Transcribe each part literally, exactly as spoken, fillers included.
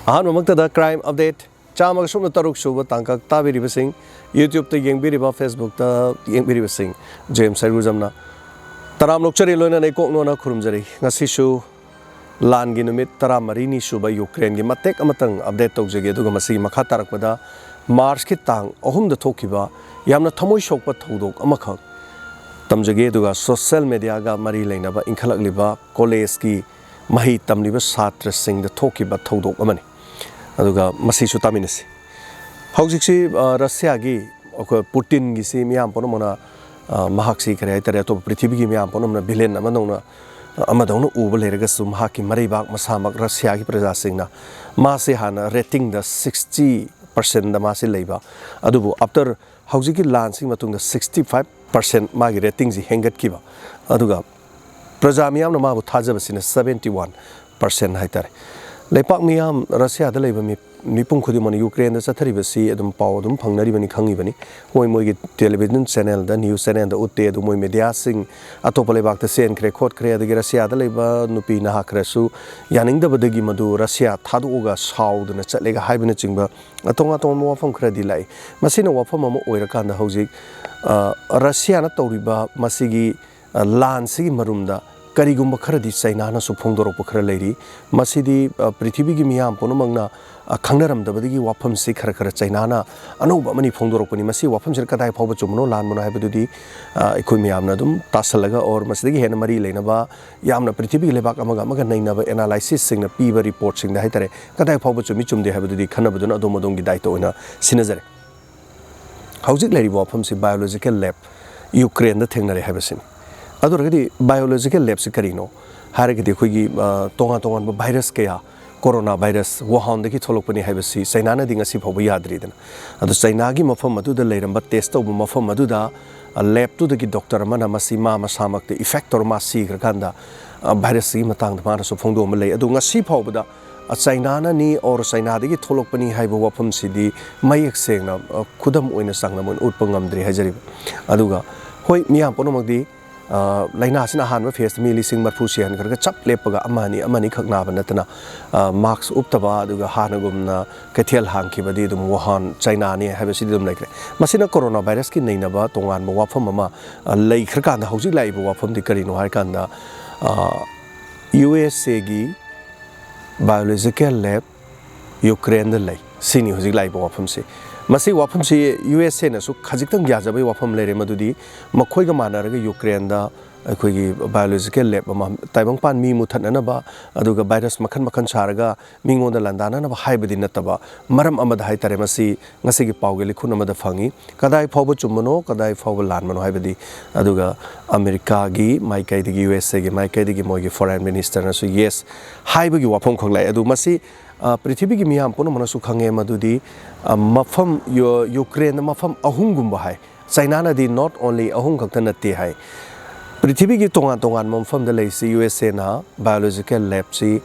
ꯑꯍꯥꯟꯕꯃꯛꯇꯗ crime update ꯆꯥꯝꯃꯒ ꯁꯨꯞꯅ ꯇꯔꯨꯛ ꯁꯨꯕ ꯇꯥꯡꯀꯛ ꯇꯥꯕꯤꯔꯤꯕꯁꯤꯡ, YouTube-ꯇ ꯌꯦꯡꯕꯤꯔꯤꯕ, Facebook-ꯇ ꯌꯦꯡꯕꯤꯔꯤꯕꯁꯤꯡ, ꯖꯦꯝꯁ ꯁꯩꯔꯨꯖꯝꯅ ꯇꯔꯥꯝ ꯂꯣꯛꯆꯔꯤ, ꯂꯣꯏꯅꯅ ꯏꯀꯣꯛ ꯅꯣꯟꯅ ꯈꯨꯔꯨꯝꯖꯔꯤ꯫ ꯉꯁꯤꯁꯨ ꯂꯥꯟꯒꯤ ꯅꯨꯃꯤꯠ ꯇꯔꯥꯃꯔꯤꯅꯤ ꯁꯨꯕ ꯌꯨꯀ꯭ꯔꯦꯟꯒꯤ ꯃꯇꯦꯛ ꯑꯃꯇꯪ update ꯇꯧꯖꯒꯦ, ꯑꯗꯨꯒ ꯃꯁꯤꯒꯤ ꯃꯈꯥ ꯇꯥꯔꯛꯄꯗ ꯃꯥꯔꯆꯀꯤ ꯇꯥꯡ ꯑꯍꯨꯝꯗ ꯊꯣꯛꯈꯤꯕ ꯌꯥꯝꯅ ꯊꯃꯣꯏ ꯁꯣꯛꯄ ꯊꯧꯗꯣꯛ ꯑꯃꯈꯛ ꯇꯝꯖꯒꯦ, ꯑꯗꯨꯒ social media-ꯒ ꯃꯔꯤ ꯂꯩꯅꯕ ꯏꯟꯈꯠꯂꯛꯂꯤꯕ college-ꯀꯤ ꯃꯍꯩ ꯇꯝꯂꯤꯕ ꯁꯥꯇ꯭ꯔꯁꯤꯡꯗ ꯊꯣꯛꯈꯤꯕ ꯊꯧꯗꯣꯛ ꯑꯃꯅꯤ꯫ ꯑꯗꯨꯒ ꯃꯁꯤꯁꯨ ꯇꯥꯃꯤꯟꯅꯁꯤ꯫ ꯍꯧꯖꯤꯛꯁꯤ, ꯑ, ꯔꯁꯤꯌꯥꯒꯤ, ꯑꯩꯈꯣꯏ ꯄꯨꯇꯤꯟꯒꯤꯁꯤ ꯃꯤꯌꯥꯝ ꯄꯨꯝꯅꯃꯛꯅ, ꯑ, ꯃꯍꯥꯛꯁꯤ ꯀꯔꯤ ꯍꯥꯏꯇꯥꯔꯦ, ꯑꯇꯣꯞꯄ ꯄ꯭ꯔꯤꯊꯤꯕꯤꯒꯤ ꯃꯤꯌꯥꯝ ꯄꯨꯝꯅꯃꯛꯅ villain ꯑꯃꯗꯧꯅ, ꯑꯃꯗꯧꯅ ꯎꯕ ꯂꯩꯔꯒꯁꯨ, ꯃꯍꯥꯛꯀꯤ ꯃꯔꯩꯕꯥꯛ ꯃꯁꯥꯃꯛ ꯔꯁꯤꯌꯥꯒꯤ ꯄ꯭ꯔꯖꯥꯁꯤꯡꯅ ꯃꯥꯁꯤ ꯍꯥꯟꯅ rating-ꯗ sixty percent-ꯗ ꯃꯥꯁꯤ ꯂꯩꯕ, ꯑꯗꯨꯕꯨ after ꯍꯧꯖꯤꯛꯀꯤ ꯂꯥꯟꯁꯤꯒꯤ ꯃꯇꯨꯡꯗ sixty five percent ꯃꯥꯒꯤ rating-ꯁꯤ ꯍꯦꯟꯒꯠꯈꯤꯕ, ꯑꯗꯨꯒ ꯄ꯭ꯔꯖꯥ ꯃꯤꯌꯥꯝꯅ ꯃꯥꯕꯨ ꯊꯥꯖꯕꯁꯤꯅ seventy one percent ꯍꯥꯏꯇꯥꯔꯦ꯫ ꯂꯩꯄꯥꯛ ꯃꯤꯌꯥꯝ, ꯔꯁꯤꯌꯥꯗ ꯂꯩꯕ ꯃꯤ-, ꯃꯤꯄꯨꯝ ꯈꯨꯗꯤꯡꯃꯛꯅ ꯌꯨꯀ꯭ꯔꯦꯟꯗ ꯆꯠꯊꯔꯤꯕꯁꯤ ꯑꯗꯨꯝ ꯄꯥꯎ ꯑꯗꯨꯝ ꯐꯪꯅꯔꯤꯕꯅꯤ, ꯈꯪꯉꯤꯕꯅꯤ꯫ ꯃꯣꯏ ꯃꯣꯏꯒꯤ television channel-ꯗ, news channel-ꯗ ꯎꯠꯇꯦ, ꯑꯗꯨ ꯃꯣꯏ media-ꯁꯤꯡ ꯑꯇꯣꯞꯄ ꯂꯩꯕꯥꯛꯇ ꯆꯦꯟꯈ꯭ꯔꯦ ꯈꯣꯠꯈ꯭ꯔꯦ, ꯑꯗꯒꯤ ꯔꯁꯤꯌꯥꯗ ꯂꯩꯕ ꯅꯨꯄꯤ ꯅꯍꯥ ꯈꯔꯁꯨ ꯌꯥꯅꯤꯡꯗꯕꯗꯒꯤ ꯃꯗꯨ ꯔꯁꯤꯌꯥ ꯊꯥꯗꯣꯛꯑꯒ ꯁꯥꯎꯗꯅ ꯆꯠꯂꯦꯒ ꯍꯥꯏꯕꯅꯆꯤꯡꯕ ꯇꯣꯉꯥꯟ ꯇꯣꯉꯥꯟꯕ ꯋꯥꯐꯝ ꯈꯔꯗꯤ ꯂꯥꯛꯏ꯫ ꯃꯁꯤꯅ ꯋꯥꯐꯝ ꯑꯃ ꯑꯣꯏꯔꯀꯥꯟꯗ ꯍꯧꯖꯤꯛ, ꯑ, ꯔꯁꯤꯌꯥꯅ ꯇꯧꯔꯤꯕ ꯃꯁꯤꯒꯤ, ꯑ, ꯂꯥꯟꯁꯤꯒꯤ ꯃꯔꯨꯝꯗ ꯀꯔꯤꯒꯨꯝꯕ ꯈꯔꯗꯤ ꯆꯩꯅꯥꯅꯁꯨ ꯐꯣꯡꯗꯣꯔꯛꯄ ꯈꯔ ꯂꯩꯔꯤ꯫ ꯃꯁꯤꯗꯤ, ꯑ, ꯄ꯭ꯔꯤꯊꯤꯕꯤꯒꯤ ꯃꯤꯌꯥꯝ ꯄꯨꯝꯅꯃꯛꯅ, ꯑ, ꯈꯪꯅꯔꯝꯗꯕꯗꯒꯤ ꯋꯥꯐꯝꯁꯤ ꯈꯔ ꯈꯔ ꯆꯩꯅꯥꯅ ꯑꯅꯧꯕ ꯑꯃꯅꯤ ꯐꯣꯡꯗꯣꯔꯛꯄꯅꯤ꯫ ꯃꯁꯤ ꯋꯥꯐꯝꯁꯤꯅ ꯀꯗꯥꯏ ꯐꯥꯎꯕ ꯆꯨꯝꯕꯅꯣ ꯂꯥꯟꯕꯅꯣ ꯍꯥꯏꯕꯗꯨꯗꯤ, ꯑ, ꯑꯩꯈꯣꯏ ꯃꯌꯥꯝꯅ ꯑꯗꯨꯝ ꯇꯥꯁꯜꯂꯒ, or ꯃꯁꯤꯗꯒꯤ ꯍꯦꯟꯅ ꯃꯔꯤ ꯂꯩꯅꯕ ꯌꯥꯝꯅ ꯄ꯭ꯔꯤꯊꯤꯕꯤꯒꯤ ꯂꯩꯕꯥꯛ ꯑꯃꯒ ꯑꯃꯒ ꯅꯩꯅꯕ analysis-ꯁꯤꯡꯅ ꯄꯤꯕ report-ꯁꯤꯡꯗ ꯍꯥꯏꯇꯥꯔꯦ, ꯀꯗꯥꯏ ꯐꯥꯎꯕ ꯆꯨꯝꯃꯤ ꯆꯨꯝꯗꯦ ꯍꯥꯏꯕꯗꯨꯗꯤ ꯈꯟꯅꯕꯗꯨꯅ ꯑꯗꯣꯝ ꯑꯗꯣꯝꯒꯤ ꯗꯥꯏꯇ ꯑꯣꯏꯅ ꯁꯤꯟꯅꯖꯔꯦ꯫ ꯍꯧꯖꯤꯛ ꯂꯩꯔꯤꯕ ꯋꯥꯐꯝꯁꯤ biological lab ꯌꯨꯀ꯭ꯔꯦꯟꯗ ꯊꯦꯡꯅꯔꯦ ꯍꯥꯏꯕꯁꯤꯅꯤ꯫ ꯑꯗꯨ ꯑꯣꯏꯔꯒꯗꯤ biological lab-ꯁꯤ ꯀꯔꯤꯅꯣ ꯍꯥꯏꯔꯒꯗꯤ, ꯑꯩꯈꯣꯏꯒꯤ, ꯑ, ꯇꯣꯉꯥꯟ ꯇꯣꯉꯥꯟꯕ virus ꯀꯌꯥ, corona virus ꯋꯨꯍꯥꯟꯗꯒꯤ ꯊꯣꯛꯂꯛꯄꯅꯤ ꯍꯥꯏꯕꯁꯤ ꯆꯩꯅꯥꯅꯗꯤ ꯉꯁꯤ ꯐꯥꯎꯕ ꯌꯥꯗ꯭ꯔꯤꯗꯅ꯫ ꯑꯗꯣ ꯆꯩꯅꯥꯒꯤ ꯃꯐꯝ ꯑꯗꯨꯗ ꯂꯩꯔꯝꯕ, test ꯇꯧꯕ ꯃꯐꯝ ꯑꯗꯨꯗ, ꯑ, lab-ꯇꯨꯗꯒꯤ doctor ꯑꯃꯅ ꯃꯁꯤ ꯃꯥ ꯃꯁꯥꯃꯛꯇ effect ꯇꯧꯔ ꯃꯥ ꯁꯤꯈ꯭ꯔꯀꯥꯟꯗ, ꯑ, virus-ꯁꯤꯒꯤ ꯃꯇꯥꯡꯗ ꯃꯥꯅꯁꯨ ꯐꯣꯡꯗꯣꯛꯑꯝꯕ ꯂꯩ꯫ ꯑꯗꯣ ꯉꯁꯤ ꯐꯥꯎꯕꯗ, ꯑ, ꯆꯩꯅꯥꯅꯅꯤ or ꯆꯩꯅꯥꯗꯒꯤ ꯊꯣꯛꯂꯛꯄꯅꯤ ꯍꯥꯏꯕ ꯋꯥꯐꯝꯁꯤꯗꯤ ꯃꯌꯦꯛ ꯁꯦꯡꯅ, ꯑ, ꯈꯨꯗꯝ ꯑꯣꯏꯅ ꯆꯥꯡꯗꯝ ꯑꯣꯏꯅ ꯎꯠꯄ ꯉꯝꯗ꯭ꯔꯤ ꯍꯥꯏꯖꯔꯤꯕ꯫ ꯑꯗꯨꯒ ꯍꯣꯏ, ꯃꯤꯌꯥꯝ ꯄꯨꯝꯅꯃꯛꯇꯤ ꯂꯥꯏꯅꯥꯁꯤꯅ ꯑꯍꯥꯟꯕ ꯐꯦꯁꯇ ꯃꯤ ꯂꯤꯁꯤꯡ ꯃꯔꯤꯐꯨ ꯁꯤꯍꯟꯈ꯭ꯔꯒ, ꯆꯞ ꯂꯦꯞꯄꯒ ꯑꯃ ꯑꯅꯤ, ꯑꯃ ꯑꯅꯤꯈꯛ ꯅꯥꯕ ꯅꯠꯇꯅ, ꯃꯥꯛꯁ ꯎꯞꯇꯕ, ꯑꯗꯨꯒ ꯍꯥꯟꯅꯒꯨꯝꯅ ꯀꯩꯊꯦꯜ ꯍꯥꯡꯈꯤꯕꯗꯤ ꯑꯗꯨꯝ ꯋꯨꯍꯥꯟ ꯆꯥꯏꯅꯥꯅꯤ ꯍꯥꯏꯕꯁꯤꯗꯤ ꯑꯗꯨꯝ ꯂꯩꯈ꯭ꯔꯦ꯫ ꯃꯁꯤꯅ ꯀꯣꯔꯣꯅꯥ ꯚꯥꯏꯔꯁꯀꯤ ꯅꯩꯅꯕ ꯇꯣꯉꯥꯟꯕ ꯋꯥꯐꯝ ꯑꯃ, ꯑ, ꯂꯩꯈ꯭ꯔꯀꯥꯟꯗ, ꯍꯧꯖꯤꯛ ꯂꯥꯛꯏꯕ ꯋꯥꯐꯝꯗꯤ ꯀꯔꯤꯅꯣ ꯍꯥꯏꯔꯀꯥꯟꯗ, ꯌꯨ ꯑꯦꯁ ꯑꯦꯒꯤ ꯕꯥꯏꯑꯣꯂꯣꯖꯤꯀꯦꯜ ꯂꯦꯕ ꯌꯨꯀ꯭ꯔꯦꯟꯗ ꯂꯩ꯫ ꯁꯤꯅꯤ ꯍꯧꯖꯤꯛ ꯂꯥꯛꯏꯕ ꯋꯥꯐꯝꯁꯤ꯫ ꯃꯁꯤ ꯋꯥꯐꯝꯁꯤ ꯌꯨ ꯑꯦꯁ ꯑꯦꯅꯁꯨ ꯈꯖꯤꯛꯇꯪ ꯌꯥꯖꯕꯒꯤ ꯋꯥꯐꯝ ꯂꯩꯔꯦ, ꯃꯗꯨꯗꯤ ꯃꯈꯣꯏꯒ ꯃꯥꯟꯅꯔꯒ ꯌꯨꯀ꯭ꯔꯦꯟꯗ ꯑꯩꯈꯣꯏꯒꯤ ꯕꯥꯏꯑꯣꯂꯣꯖꯤꯀꯦꯜ ꯂꯦꯕ ꯑꯃ, ꯇꯥꯏꯕꯪꯄꯥꯟ ꯃꯤ ꯃꯨꯊꯠꯅꯅꯕ, ꯑꯗꯨꯒ ꯚꯥꯏꯔꯁ ꯃꯈꯜ ꯃꯈꯜ ꯁꯥꯔꯒ ꯃꯤꯉꯣꯟꯗ ꯂꯥꯟꯗꯥꯅꯅꯕ ꯍꯥꯏꯕꯗꯤ ꯅꯠꯇꯕ, ꯃꯔꯝ ꯑꯃꯗ ꯍꯥꯏꯇꯥꯔꯦ, ꯃꯁꯤ ꯉꯁꯤꯒꯤ ꯄꯥꯎꯒꯤ ꯂꯤꯈꯨꯟ ꯑꯃꯗ ꯐꯪꯉꯤ꯫ ꯀꯗꯥꯏ ꯐꯥꯎꯕ ꯆꯨꯝꯕꯅꯣ, ꯀꯗꯥꯏ ꯐꯥꯎꯕ ꯂꯥꯟꯕꯅꯣ ꯍꯥꯏꯕꯗꯤ, ꯑꯗꯨꯒ ꯑꯃꯦꯔꯤꯀꯥꯒꯤ ꯃꯥꯏꯀꯩꯗꯒꯤ, ꯌꯨ ꯑꯦꯁ ꯑꯦꯒꯤ ꯃꯥꯏꯀꯩꯗꯒꯤ ꯃꯣꯏꯒꯤ ꯐꯣꯔꯦꯟ ꯃꯤꯅꯤꯁꯇꯔꯅꯁꯨ ꯌꯦꯁ ꯍꯥꯏꯕꯒꯤ ꯋꯥꯐꯝꯈꯛ ꯂꯥꯛꯑꯦ꯫ ꯑꯗꯨ ꯃꯁꯤ, ꯑ, ꯄ꯭ꯔꯤꯊꯤꯕꯤꯒꯤ ꯃꯤꯌꯥꯝ ꯄꯨꯝꯅꯃꯛꯅꯁꯨ ꯈꯪꯉꯦ ꯃꯗꯨꯗꯤ, ꯑ, ꯃꯐꯝ ꯌꯨ-, ꯌꯨꯀ꯭ꯔꯦꯟꯗ ꯃꯐꯝ ꯑꯍꯨꯝꯒꯨꯝꯕ ꯍꯥꯏ꯫ ꯆꯥꯏꯅꯥꯅꯗꯤ not only ꯑꯍꯨꯝ ꯈꯛꯇ ꯅꯠꯇꯦ ꯍꯥꯏ꯫ ꯄ꯭ꯔꯤꯊꯤꯕꯤꯒꯤ ꯇꯣꯉꯥꯟ ꯇꯣꯉꯥꯟꯕ ꯃꯐꯝꯗ ꯂꯩꯔꯤꯁꯤ ꯌꯨ ꯑꯦꯁ ꯑꯦꯅ ꯕꯥꯏꯑꯣꯂꯣꯖꯤꯀꯦꯜ ꯂꯦꯕꯁꯤ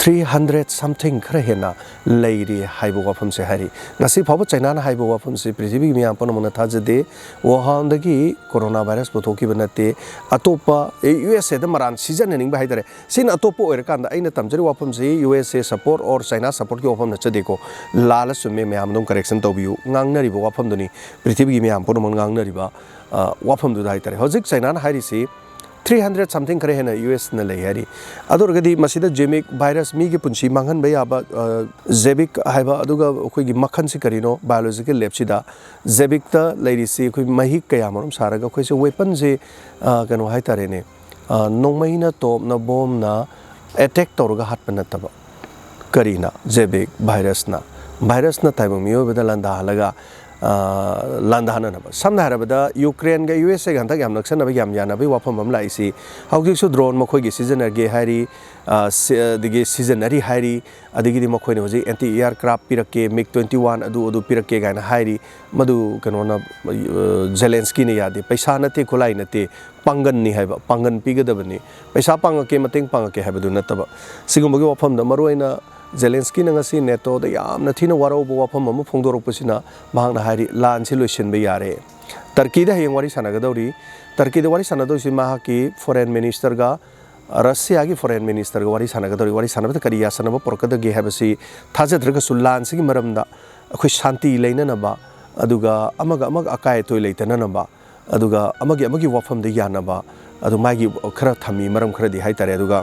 three hundred something ꯈꯔ ꯍꯦꯟꯅ ꯂꯩꯔꯤ ꯍꯥꯏꯕ ꯋꯥꯐꯝꯁꯦ ꯍꯥꯏꯔꯤ꯫ ꯉꯁꯤ ꯐꯥꯎꯕ ꯆꯥꯏꯅꯥꯅ ꯍꯥꯏꯕ ꯋꯥꯐꯝꯁꯤ ꯄ꯭ꯔꯤꯊꯤꯕꯤꯒꯤ ꯃꯤꯌꯥꯝ ꯄꯨꯝꯅꯃꯛꯅ ꯊꯥꯖꯗꯦ꯫ ꯋꯨꯍꯥꯟꯗꯒꯤ ꯀꯣꯔꯣꯅꯥ ꯚꯥꯏꯔꯁ ꯄꯨꯊꯣꯛꯈꯤꯕ ꯅꯠꯇꯦ꯫ ꯑꯇꯣꯞꯄ, ꯑꯦ, ꯌꯨ ꯑꯦꯁ ꯑꯦꯗ ꯃꯔꯥꯟ ꯁꯤꯖꯤꯟꯅꯅꯤꯡꯕ ꯍꯥꯏꯇꯥꯔꯦ꯫ ꯁꯤꯅ ꯑꯇꯣꯞꯄ ꯑꯣꯏꯔꯀꯥꯟꯗ, ꯑꯩꯅ ꯇꯝꯖꯔꯤꯕ ꯋꯥꯐꯝꯁꯤ U S A support or China ꯁꯄꯣꯔꯠꯀꯤ ꯋꯥꯐꯝ ꯅꯠꯆꯗꯦꯀꯣ꯫ ꯂꯥꯜꯂ ꯆꯨꯝꯃꯦ, ꯃꯌꯥꯝ ꯑꯗꯨꯝ ꯀꯔꯦꯛꯁꯟ ꯇꯧꯕꯤꯌꯨ꯫ ꯉꯥꯡꯅꯔꯤꯕ ꯋꯥꯐꯝꯗꯨꯅꯤ, ꯄ꯭ꯔꯤꯊꯤꯕꯤꯒꯤ ꯃꯤꯌꯥꯝ ꯄꯨꯝꯅꯃꯛ ꯉꯥꯡꯅꯔꯤꯕ, ꯑ, ꯋꯥꯐꯝꯗꯨꯗ ꯍꯥꯏꯇꯥꯔꯦ꯫ ꯍꯧꯖꯤꯛ ꯆꯥꯏꯅꯥꯅ ꯍꯥꯏꯔꯤꯁꯤ three hundred something ꯈꯔ ꯍꯦꯟꯅ ꯌꯨ ꯑꯦꯁꯅ ꯂꯩ ꯍꯥꯏꯔꯤ꯫ ꯑꯗꯨ ꯑꯣꯏꯔꯒꯗꯤ ꯃꯁꯤꯗ ꯖꯦꯃꯤꯛ ꯚꯥꯏꯔꯁ, ꯃꯤꯒꯤ ꯄꯨꯟꯁꯤ ꯃꯥꯡꯍꯟꯕ ꯌꯥꯕ, ꯑ, ꯖꯦꯕꯤꯛ ꯍꯥꯏꯕ, ꯑꯗꯨꯒ ꯑꯩꯈꯣꯏꯒꯤ ꯃꯈꯜꯁꯤ ꯀꯔꯤꯅꯣ ꯕꯥꯏꯑꯣꯂꯣꯖꯤꯀꯦꯜ ꯂꯦꯕꯁꯤꯗ? ꯖꯦꯕꯤꯛꯇ ꯂꯩꯔꯤꯁꯤ ꯑꯩꯈꯣꯏ ꯃꯍꯤꯛ ꯀꯌꯥ ꯃꯔꯨꯝ ꯁꯥꯔꯒ ꯑꯩꯈꯣꯏꯁꯦ ꯋꯦꯄꯟꯁꯦ, ꯑ, ꯀꯩꯅꯣ ꯍꯥꯏꯇꯥꯔꯦꯅꯦ, ꯑ, ꯅꯣꯡꯃꯩꯅ, ꯇꯣꯞꯅ, ꯕꯣꯝꯅ ꯑꯦꯇꯦꯛ ꯇꯧꯔꯒ ꯍꯥꯠꯄ ꯅꯠꯇꯕ, ꯀꯔꯤꯅ? ꯖꯦꯕꯤꯛ ꯚꯥꯏꯔꯁꯅ, ꯚꯥꯏꯔꯁꯅ ꯇꯥꯏꯕꯪ ꯃꯤꯑꯣꯏꯕꯗ ꯂꯥꯟꯗꯥꯍꯜꯂꯒ, ꯑ, ꯂꯥꯟꯗꯥꯍꯟꯅꯅꯕ꯫ ꯁꯝꯅ ꯍꯥꯏꯔꯕꯗ, ꯌꯨꯀ꯭ꯔꯦꯟꯒ ꯌꯨ ꯑꯦꯁ ꯑꯦꯒ ꯍꯟꯗꯛ ꯌꯥꯝ ꯅꯛꯁꯟꯅꯕ, ꯌꯥꯝ ꯌꯥꯅꯕꯒꯤ ꯋꯥꯐꯝ ꯑꯃ ꯂꯥꯛꯏꯁꯤ, ꯍꯧꯖꯤꯛꯁꯨ ꯗ꯭ꯔꯣꯟ ꯃꯈꯣꯏꯒꯤ ꯁꯤꯖꯤꯟꯅꯒꯦ ꯍꯥꯏꯔꯤ, ꯑ, ꯁꯤ-, ꯑꯗꯒꯤ ꯁꯤꯖꯤꯟꯅꯔꯤ ꯍꯥꯏꯔꯤ, ꯑꯗꯒꯤꯗꯤ ꯃꯈꯣꯏꯅ ꯍꯧꯖꯤꯛ ꯑꯦꯟꯇꯤ ꯑꯦꯌꯥꯔꯀ꯭ꯔꯥꯐ ꯄꯤꯔꯛꯀꯦ, ꯃꯤꯒ twenty one ꯑꯗꯨ ꯑꯗꯨ ꯄꯤꯔꯛꯀꯦ ꯀꯥꯏꯅ ꯍꯥꯏꯔꯤ꯫ ꯃꯗꯨ ꯀꯩꯅꯣꯅ, ꯑ, ꯖꯦꯂꯦꯟꯁꯀꯤꯅ ꯌꯥꯗꯦ, ꯄꯩꯁꯥ ꯅꯠꯇꯦ, ꯈꯨꯠꯂꯥꯏ ꯅꯠꯇꯦ, ꯄꯥꯡꯒꯟꯅꯤ ꯍꯥꯏꯕ, ꯄꯥꯡꯒꯟ ꯄꯤꯒꯗꯕꯅꯤ, ꯄꯩꯁꯥ ꯄꯥꯡꯉꯛꯀꯦ, ꯃꯇꯦꯡ ꯄꯥꯡꯉꯛꯀꯦ ꯍꯥꯏꯕꯗꯨ ꯅꯠꯇꯕ꯫ ꯁꯤꯒꯨꯝꯕꯒꯤ ꯋꯥꯐꯝꯗ ꯃꯔꯨꯑꯣꯏꯅ ꯖꯦꯂꯦꯟꯁꯀꯤꯅ ꯉꯁꯤ ꯅꯦꯇꯣꯗ ꯌꯥꯝꯅ ꯊꯤꯅ ꯋꯥꯔꯧꯕ ꯋꯥꯐꯝ ꯑꯃ ꯐꯣꯡꯗꯣꯔꯛꯄꯁꯤꯅ, ꯃꯍꯥꯛꯅ ꯍꯥꯏꯔꯤ, "ꯂꯥꯟꯁꯤ ꯂꯣꯏꯁꯤꯟꯕ ꯌꯥꯔꯦ, ꯇꯔꯀꯤꯗ ꯍꯌꯦꯡ ꯋꯥꯔꯤ ꯁꯥꯟꯅꯒꯗꯧꯔꯤ꯫ ꯇꯔꯀꯤꯗ ꯋꯥꯔꯤ ꯁꯥꯟꯅꯗꯣꯏꯁꯤ ꯃꯍꯥꯛꯀꯤ ꯐꯣꯔꯦꯟ ꯃꯤꯅꯤꯁꯇꯔꯒ, ꯔꯁꯤꯌꯥꯒꯤ ꯐꯣꯔꯦꯟ ꯃꯤꯅꯤꯁꯇꯔꯒ ꯋꯥꯔꯤ ꯁꯥꯟꯅꯒꯗꯧꯔꯤ꯫ ꯋꯥꯔꯤ ꯁꯥꯟꯅꯕꯗ ꯀꯔꯤ ꯌꯥꯁꯟꯅꯕ ꯄꯨꯔꯛꯀꯗꯒꯦ ꯍꯥꯏꯕꯁꯤ ꯊꯥꯖꯗ꯭ꯔꯒꯁꯨ, ꯂꯥꯟꯁꯤꯒꯤ ꯃꯔꯝꯗ ꯑꯩꯈꯣꯏ ꯁꯥꯟꯇꯤ ꯂꯩꯅꯅꯕ, ꯑꯗꯨꯒ ꯑꯃꯒ ꯑꯃꯒ ꯑꯀꯥꯏ ꯑꯇꯣꯏ ꯂꯩꯇꯅꯅꯕ, ꯑꯗꯨꯒ ꯑꯃꯒꯤ ꯑꯃꯒꯤ ꯋꯥꯐꯝꯗ ꯌꯥꯅꯕ, ꯑꯗꯨ ꯃꯥꯒꯤ ꯈꯔ ꯊꯝꯃꯤ, ꯃꯔꯝ ꯈꯔꯗꯤ ꯍꯥꯏꯇꯥꯔꯦ꯫ ꯑꯗꯨꯒ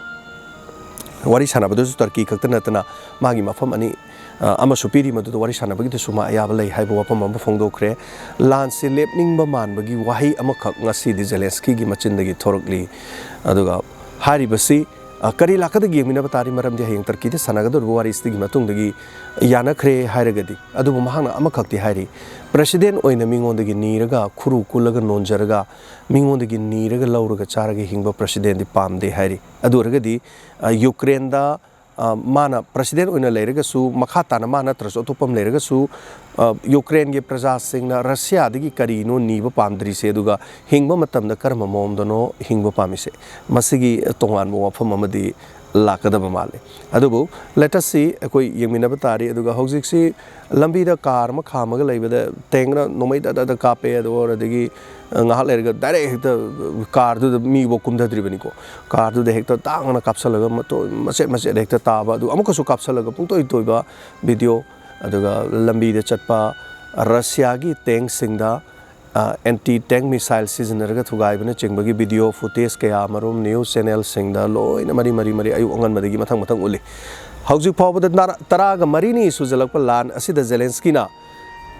ꯋꯥꯔꯤ ꯁꯥꯟꯅꯕꯗꯁꯨ ꯇꯔꯀꯤ ꯈꯛꯇ ꯅꯠꯇꯅ ꯃꯥꯒꯤ ꯃꯐꯝ ꯑꯅꯤ, ꯑ, ꯑꯃꯁꯨ ꯄꯤꯔꯤ, ꯃꯗꯨꯗ ꯋꯥꯔꯤ ꯁꯥꯟꯅꯕꯒꯤꯗꯁꯨ ꯃꯥ ꯑꯌꯥꯕ ꯂꯩ ꯍꯥꯏꯕ ꯋꯥꯐꯝ ꯑꯃ ꯐꯣꯡꯗꯣꯛꯈ꯭ꯔꯦ꯫ ꯂꯥꯟꯁꯤ ꯂꯦꯞꯅꯤꯡꯕ ꯃꯥꯟꯕꯒꯤ ꯋꯥꯍꯩ ꯑꯃꯈꯛ ꯉꯁꯤꯗꯤ ꯖꯦꯂꯦꯟꯁꯀꯤꯒꯤ ꯃꯆꯤꯟꯗꯒꯤ ꯊꯣꯔꯛꯂꯤ꯫ ꯑꯗꯨꯒ ꯍꯥꯏꯔꯤꯕꯁꯤ, ꯑ, ꯀꯔꯤ ꯂꯥꯛꯀꯗꯒꯦ ꯌꯦꯡꯃꯤꯟꯅꯕ ꯇꯥꯔꯤ, ꯃꯔꯝꯗꯤ ꯍꯌꯦꯡ ꯇꯔꯀꯤꯗ ꯁꯥꯟꯅꯒꯗꯧꯔꯤꯕ ꯋꯥꯔꯤꯁꯤꯗꯒꯤ ꯃꯇꯨꯡꯗꯒꯤ ꯌꯥꯅꯈ꯭ꯔꯦ ꯍꯥꯏꯔꯒꯗꯤ꯫ ꯑꯗꯨꯕꯨ ꯃꯍꯥꯛꯅ ꯑꯃꯈꯛꯇꯤ ꯍꯥꯏꯔꯤ, ꯄ꯭ꯔꯁꯤꯗꯦꯟ ꯑꯣꯏꯅ ꯃꯤꯉꯣꯟꯗꯒꯤ ꯅꯤꯔꯒ, ꯈꯨꯔꯨ ꯀꯨꯜꯂꯒ ꯅꯣꯟꯖꯔꯒ, ꯃꯤꯉꯣꯟꯗꯒꯤ ꯅꯤꯔꯒ ꯂꯧꯔꯒ ꯆꯥꯔꯒ ꯍꯤꯡꯕ ꯄ꯭ꯔꯁꯤꯗꯦꯟꯗꯤ ꯄꯥꯝꯗꯦ ꯍꯥꯏꯔꯤ꯫ ꯑꯗꯨ ꯑꯣꯏꯔꯒꯗꯤ, ꯑ, ꯌꯨꯀ꯭ꯔꯦꯟꯗ, ꯑ, ꯃꯥꯅ ꯄ꯭ꯔꯁꯤꯗꯦꯟ ꯑꯣꯏꯅ ꯂꯩꯔꯒꯁꯨ, ꯃꯈꯥ ꯇꯥꯅ ꯃꯥ ꯅꯠꯇ꯭ꯔꯁꯨ ꯑꯇꯣꯞꯄ ꯑꯃ ꯂꯩꯔꯒꯁꯨ, ꯑ, ꯌꯨꯀ꯭ꯔꯦꯟꯒꯤ ꯄ꯭ꯔꯖꯥꯁꯤꯡꯅ ꯔꯁꯤꯌꯥꯗꯒꯤ ꯀꯔꯤꯅꯣ ꯅꯤꯕ ꯄꯥꯝꯗ꯭ꯔꯤꯁꯦ, ꯑꯗꯨꯒ ꯍꯤꯡꯕ ꯃꯇꯝꯗ ꯀꯔꯝꯕ ꯃꯑꯣꯡꯗꯅꯣ ꯍꯤꯡꯕ ꯄꯥꯝꯃꯤꯁꯦ, ꯃꯁꯤꯒꯤ ꯇꯣꯉꯥꯟꯕ ꯋꯥꯐꯝ ꯑꯃꯗꯤ ꯂꯥꯛꯀꯗꯕ ꯃꯥꯜꯂꯤ꯫ ꯑꯗꯨꯕꯨ let us see, ꯑꯩꯈꯣꯏ ꯌꯦꯡꯃꯤꯟꯅꯕ ꯇꯥꯔꯤ꯫ ꯑꯗꯨꯒ ꯍꯧꯖꯤꯛꯁꯤ ꯂꯝꯕꯤꯗ ꯀꯥꯔ ꯑꯃ ꯈꯥꯝꯃꯒ ꯂꯩꯕꯗ ꯇꯦꯡꯅ ꯅꯣꯡꯃꯩ ꯗ ꯗ ꯗ ꯀꯥꯞꯄꯦ, ꯑꯗꯨ ꯑꯣꯏꯔꯗꯒꯤ, ꯑ, ꯉꯥꯏꯍꯥꯛ ꯂꯩꯔꯒ ꯗꯥꯏꯔꯦꯛ ꯍꯦꯛꯇ ꯀꯥꯔꯗꯨꯗ ꯃꯤꯐꯥꯎ ꯀꯨꯝꯊꯗ꯭ꯔꯤꯕꯅꯤꯀꯣ꯫ ꯀꯥꯔꯗꯨꯗ ꯍꯦꯛꯇ ꯇꯥꯡꯅ ꯀꯥꯞꯁꯜꯂꯒ ꯃꯇꯣ-, ꯃꯆꯦꯠ ꯃꯆꯦꯠ ꯍꯦꯛꯇ ꯇꯥꯕ, ꯑꯗꯨ ꯑꯃꯨꯛꯀꯁꯨ ꯀꯥꯞꯁꯜꯂꯒ ꯄꯨꯡꯇꯣꯏ ꯇꯣꯏꯕ ꯚꯤꯗꯤꯑꯣ꯫ ꯑꯗꯨꯒ ꯂꯝꯕꯤꯗ ꯆꯠꯄ ꯔꯁꯤꯌꯥꯒꯤ ꯇꯦꯡꯁꯤꯡꯗ, ꯑ, ꯑꯦꯟꯇꯤ ꯇꯦꯡ ꯃꯤꯁꯥꯏꯜ ꯁꯤꯖꯤꯟꯅꯔꯒ ꯊꯨꯒꯥꯏꯕꯅꯆꯤꯡꯕꯒꯤ ꯚꯤꯗꯤꯑꯣ ꯐꯨꯇꯦꯖ ꯀꯌꯥ ꯑꯃꯔꯣꯝ ꯅ꯭ꯌꯨꯁ ꯆꯦꯅꯦꯜꯁꯤꯡꯗ ꯂꯣꯏꯅ ꯃꯔꯤ ꯃꯔꯤ ꯃꯔꯤ ꯑꯌꯨꯛ ꯑꯉꯟꯕꯗꯒꯤ ꯃꯊꯪ ꯃꯊꯪ ꯎꯠꯂꯤ꯫ ꯍꯧꯖꯤꯛ ꯐꯥꯎꯕꯗ ꯅꯥꯔ-, ꯇꯔꯥꯒ ꯃꯔꯤꯅꯤ ꯁꯨꯖꯜꯂꯛꯄ ꯂꯥꯟ ꯑꯁꯤꯗ ꯖꯦꯂꯦꯟꯁꯀꯤꯅ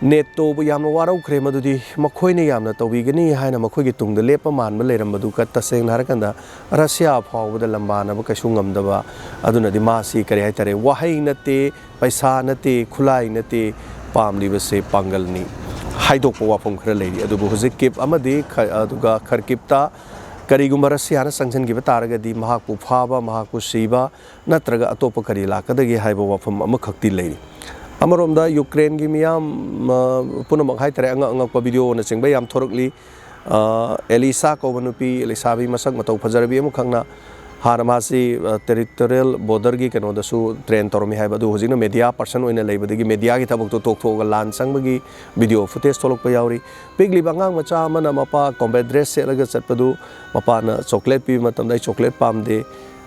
ꯅꯦꯇꯣꯕꯨ ꯌꯥꯝꯅ ꯋꯥꯔꯧꯈ꯭ꯔꯦ, ꯃꯗꯨꯗꯤ ꯃꯈꯣꯏꯅ ꯌꯥꯝꯅ ꯇꯧꯕꯤꯒꯅꯤ ꯍꯥꯏꯅ ꯃꯈꯣꯏꯒꯤ ꯇꯨꯡꯗ ꯂꯦꯞꯄ ꯃꯥꯟꯕ ꯂꯩꯔꯝꯕꯗꯨ ꯀ-, ꯇꯁꯦꯡꯅ ꯍꯥꯏꯔꯀꯥꯟꯗ ꯔꯁꯤꯌꯥ ꯐꯥꯎꯕꯗ ꯂꯝꯕꯥꯅꯕ ꯀꯩꯁꯨ ꯉꯝꯗꯕ꯫ ꯑꯗꯨꯅꯗꯤ ꯃꯥꯁꯤ ꯀꯔꯤ ꯍꯥꯏꯇꯥꯔꯦ, ꯋꯥꯍꯩ ꯅꯠꯇꯦ, ꯄꯩꯁꯥ ꯅꯠꯇꯦ, ꯈꯨꯠꯂꯥꯏ ꯅꯠꯇꯦ, ꯄꯥꯝꯂꯤꯕꯁꯦ ꯄꯥꯡꯒꯜꯅꯤ ꯍꯥꯏꯗꯣꯛꯄ ꯋꯥꯐꯝ ꯈꯔ ꯂꯩꯔꯤ꯫ ꯑꯗꯨꯕꯨ ꯍꯧꯖꯤꯛ ꯀꯤꯞ ꯑꯃꯗꯤ ꯈ-, ꯑꯗꯨꯒ ꯈꯔꯀꯤꯞꯇ ꯀꯔꯤꯒꯨꯝꯕ ꯔꯁꯤꯌꯥꯅ ꯆꯪꯁꯤꯟꯈꯤꯕ ꯇꯥꯔꯒꯗꯤ ꯃꯍꯥꯛꯄꯨ ꯐꯥꯕ, ꯃꯍꯥꯛꯄꯨ ꯁꯤꯕ ꯅꯠꯇ꯭ꯔꯒ ꯑꯇꯣꯞꯄ ꯀꯔꯤ ꯂꯥꯛꯀꯗꯒꯦ ꯍꯥꯏꯕ ꯋꯥꯐꯝ ꯑꯃꯈꯛꯇꯤ ꯂꯩꯔꯤ꯫ ꯑꯃꯔꯣꯝꯗ ꯌꯨꯀ꯭ꯔꯦꯟꯒꯤ ꯃꯤꯌꯥꯝ, ꯑ, ꯄꯨꯝꯅꯃꯛ ꯍꯥꯏꯇꯥꯔꯦ, ꯑꯉꯛ ꯑꯉꯛꯄ ꯚꯤꯗꯤꯑꯣꯅꯆꯤꯡꯕ ꯌꯥꯝ ꯊꯣꯔꯛꯂꯤ꯫ ꯑ, ꯑꯦꯂꯤꯁꯥ ꯀꯧꯕ ꯅꯨꯄꯤ, ꯂꯩꯁꯥꯕꯤ ꯃꯁꯛ ꯃꯇꯧ ꯐꯖꯔꯕꯤ ꯑꯃꯈꯛꯅ ꯍꯥꯟꯅ ꯃꯥꯁꯤ ꯇꯦꯔꯤꯇꯣꯔꯤꯌꯦꯜ ꯕꯣꯔꯗꯔꯒꯤ ꯀꯩꯅꯣꯗꯁꯨ ꯇ꯭ꯔꯦꯟ ꯇꯧꯔꯝꯃꯤ ꯍꯥꯏꯕ, ꯑꯗꯨ ꯍꯧꯖꯤꯛꯅ ꯃꯦꯗꯤꯌꯥ ꯄꯔꯁꯟ ꯑꯣꯏꯅ ꯂꯩꯕꯗꯒꯤ ꯃꯦꯗꯤꯌꯥꯒꯤ ꯊꯕꯛꯇꯣ ꯇꯣꯛꯊꯣꯛꯑꯒ ꯂꯥꯟ ꯆꯪꯕꯒꯤ ꯚꯤꯗꯤꯑꯣ ꯐꯨꯇꯦꯖ ꯊꯣꯛꯂꯛꯄ ꯌꯥꯎꯔꯤ꯫ ꯄꯤꯛꯂꯤꯕ ꯑꯉꯥꯡ ꯃꯆꯥ ꯑꯃꯅ ꯃꯄꯥ ꯀꯣꯝꯕꯦꯠ ꯗ꯭ꯔꯦꯁ ꯁꯦꯠꯂꯒ ꯆꯠꯄꯗꯨ, ꯃꯄꯥꯅ ꯆꯣꯀ꯭ꯂꯦꯠ ꯄꯤꯕ ꯃꯇꯝꯗ "ꯑꯩ ꯆꯣꯀ꯭ꯂꯦꯠ ꯄꯥꯝꯗꯦ,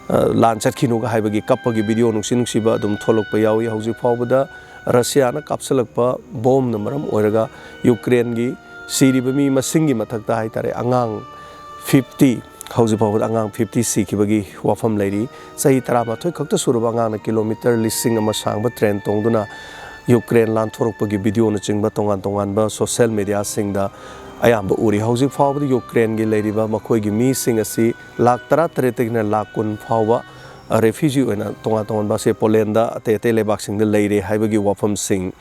ꯑ, ꯂꯥꯟ ꯆꯠꯈꯤꯅꯨꯒ" ꯍꯥꯏꯕꯒꯤ ꯀꯞꯄꯒꯤ ꯚꯤꯗꯤꯑꯣ ꯅꯨꯡꯁꯤ ꯅꯨꯡꯁꯤꯕ ꯑꯗꯨꯝ ꯊꯣꯛꯂꯛꯄ ꯌꯥꯎꯏ꯫ ꯍꯧꯖꯤꯛ ꯐꯥꯎꯕꯗ ꯔꯁꯤꯌꯥꯅ ꯀꯥꯞꯁꯤꯜꯂꯛꯄ ꯕꯣꯝꯅ ꯃꯔꯝ ꯑꯣꯏꯔꯒ ꯌꯨꯀ꯭ꯔꯦꯟꯒꯤ ꯁꯤꯔꯤꯕ ꯃꯤ ꯃꯁꯤꯡꯒꯤ ꯃꯊꯛꯇ ꯍꯥꯏꯇꯥꯔꯦ, ꯑꯉꯥꯡ ꯐꯤꯐꯇꯤ, ꯍꯧꯖꯤꯛ ꯐꯥꯎꯕꯗ ꯑꯉꯥꯡ ꯐꯤꯐꯇꯤ ꯁꯤꯈꯤꯕꯒꯤ ꯋꯥꯐꯝ ꯂꯩꯔꯤ꯫ ꯆꯍꯤ ꯇꯔꯥꯃꯥꯊꯣꯏ ꯈꯛꯇ ꯁꯨꯔꯕ ꯑꯉꯥꯡꯅ ꯀꯤꯂꯣꯃꯤꯇꯔ ꯂꯤꯁꯤꯡ ꯑꯃ ꯁꯥꯡꯕ ꯇ꯭ꯔꯦꯟ ꯇꯣꯡꯗꯨꯅ ꯌꯨꯀ꯭ꯔꯦꯟ ꯂꯥꯟꯊꯣꯔꯛꯄꯒꯤ ꯚꯤꯗꯤꯑꯣꯅꯆꯤꯡꯕ ꯇꯣꯉꯥꯟ ꯇꯣꯉꯥꯟꯕ ꯁꯣꯁꯦꯜ ꯃꯦꯗꯤꯌꯥꯁꯤꯡꯗ ꯑꯌꯥꯝꯕ ꯎꯔꯤ꯫ ꯍꯧꯖꯤꯛ ꯐꯥꯎꯕꯗ ꯌꯨꯀ꯭ꯔꯦꯟꯒꯤ ꯂꯩꯔꯤꯕ ꯃꯈꯣꯏꯒꯤ ꯃꯤꯁꯤꯡ ꯑꯁꯤ ꯂꯥꯈ ꯇꯔꯥꯇꯔꯦꯠꯇꯒꯤꯅ ꯂꯥꯈ ꯀꯨꯟ ꯐꯥꯎꯕ, ꯑ, ꯔꯦꯐ꯭ꯌꯨꯖꯤ ꯑꯣꯏꯅ ꯇꯣꯉꯥꯟ ꯇꯣꯉꯥꯟꯕ, ꯑꯁꯦ ꯄꯣꯂꯦꯟꯗ, ꯑꯇꯩ ꯑꯇꯩ ꯂꯩꯕꯥꯛꯁꯤꯡꯗ ꯂꯩꯔꯦ ꯍꯥꯏꯕꯒꯤ ꯋꯥꯐꯝꯁꯤꯡ,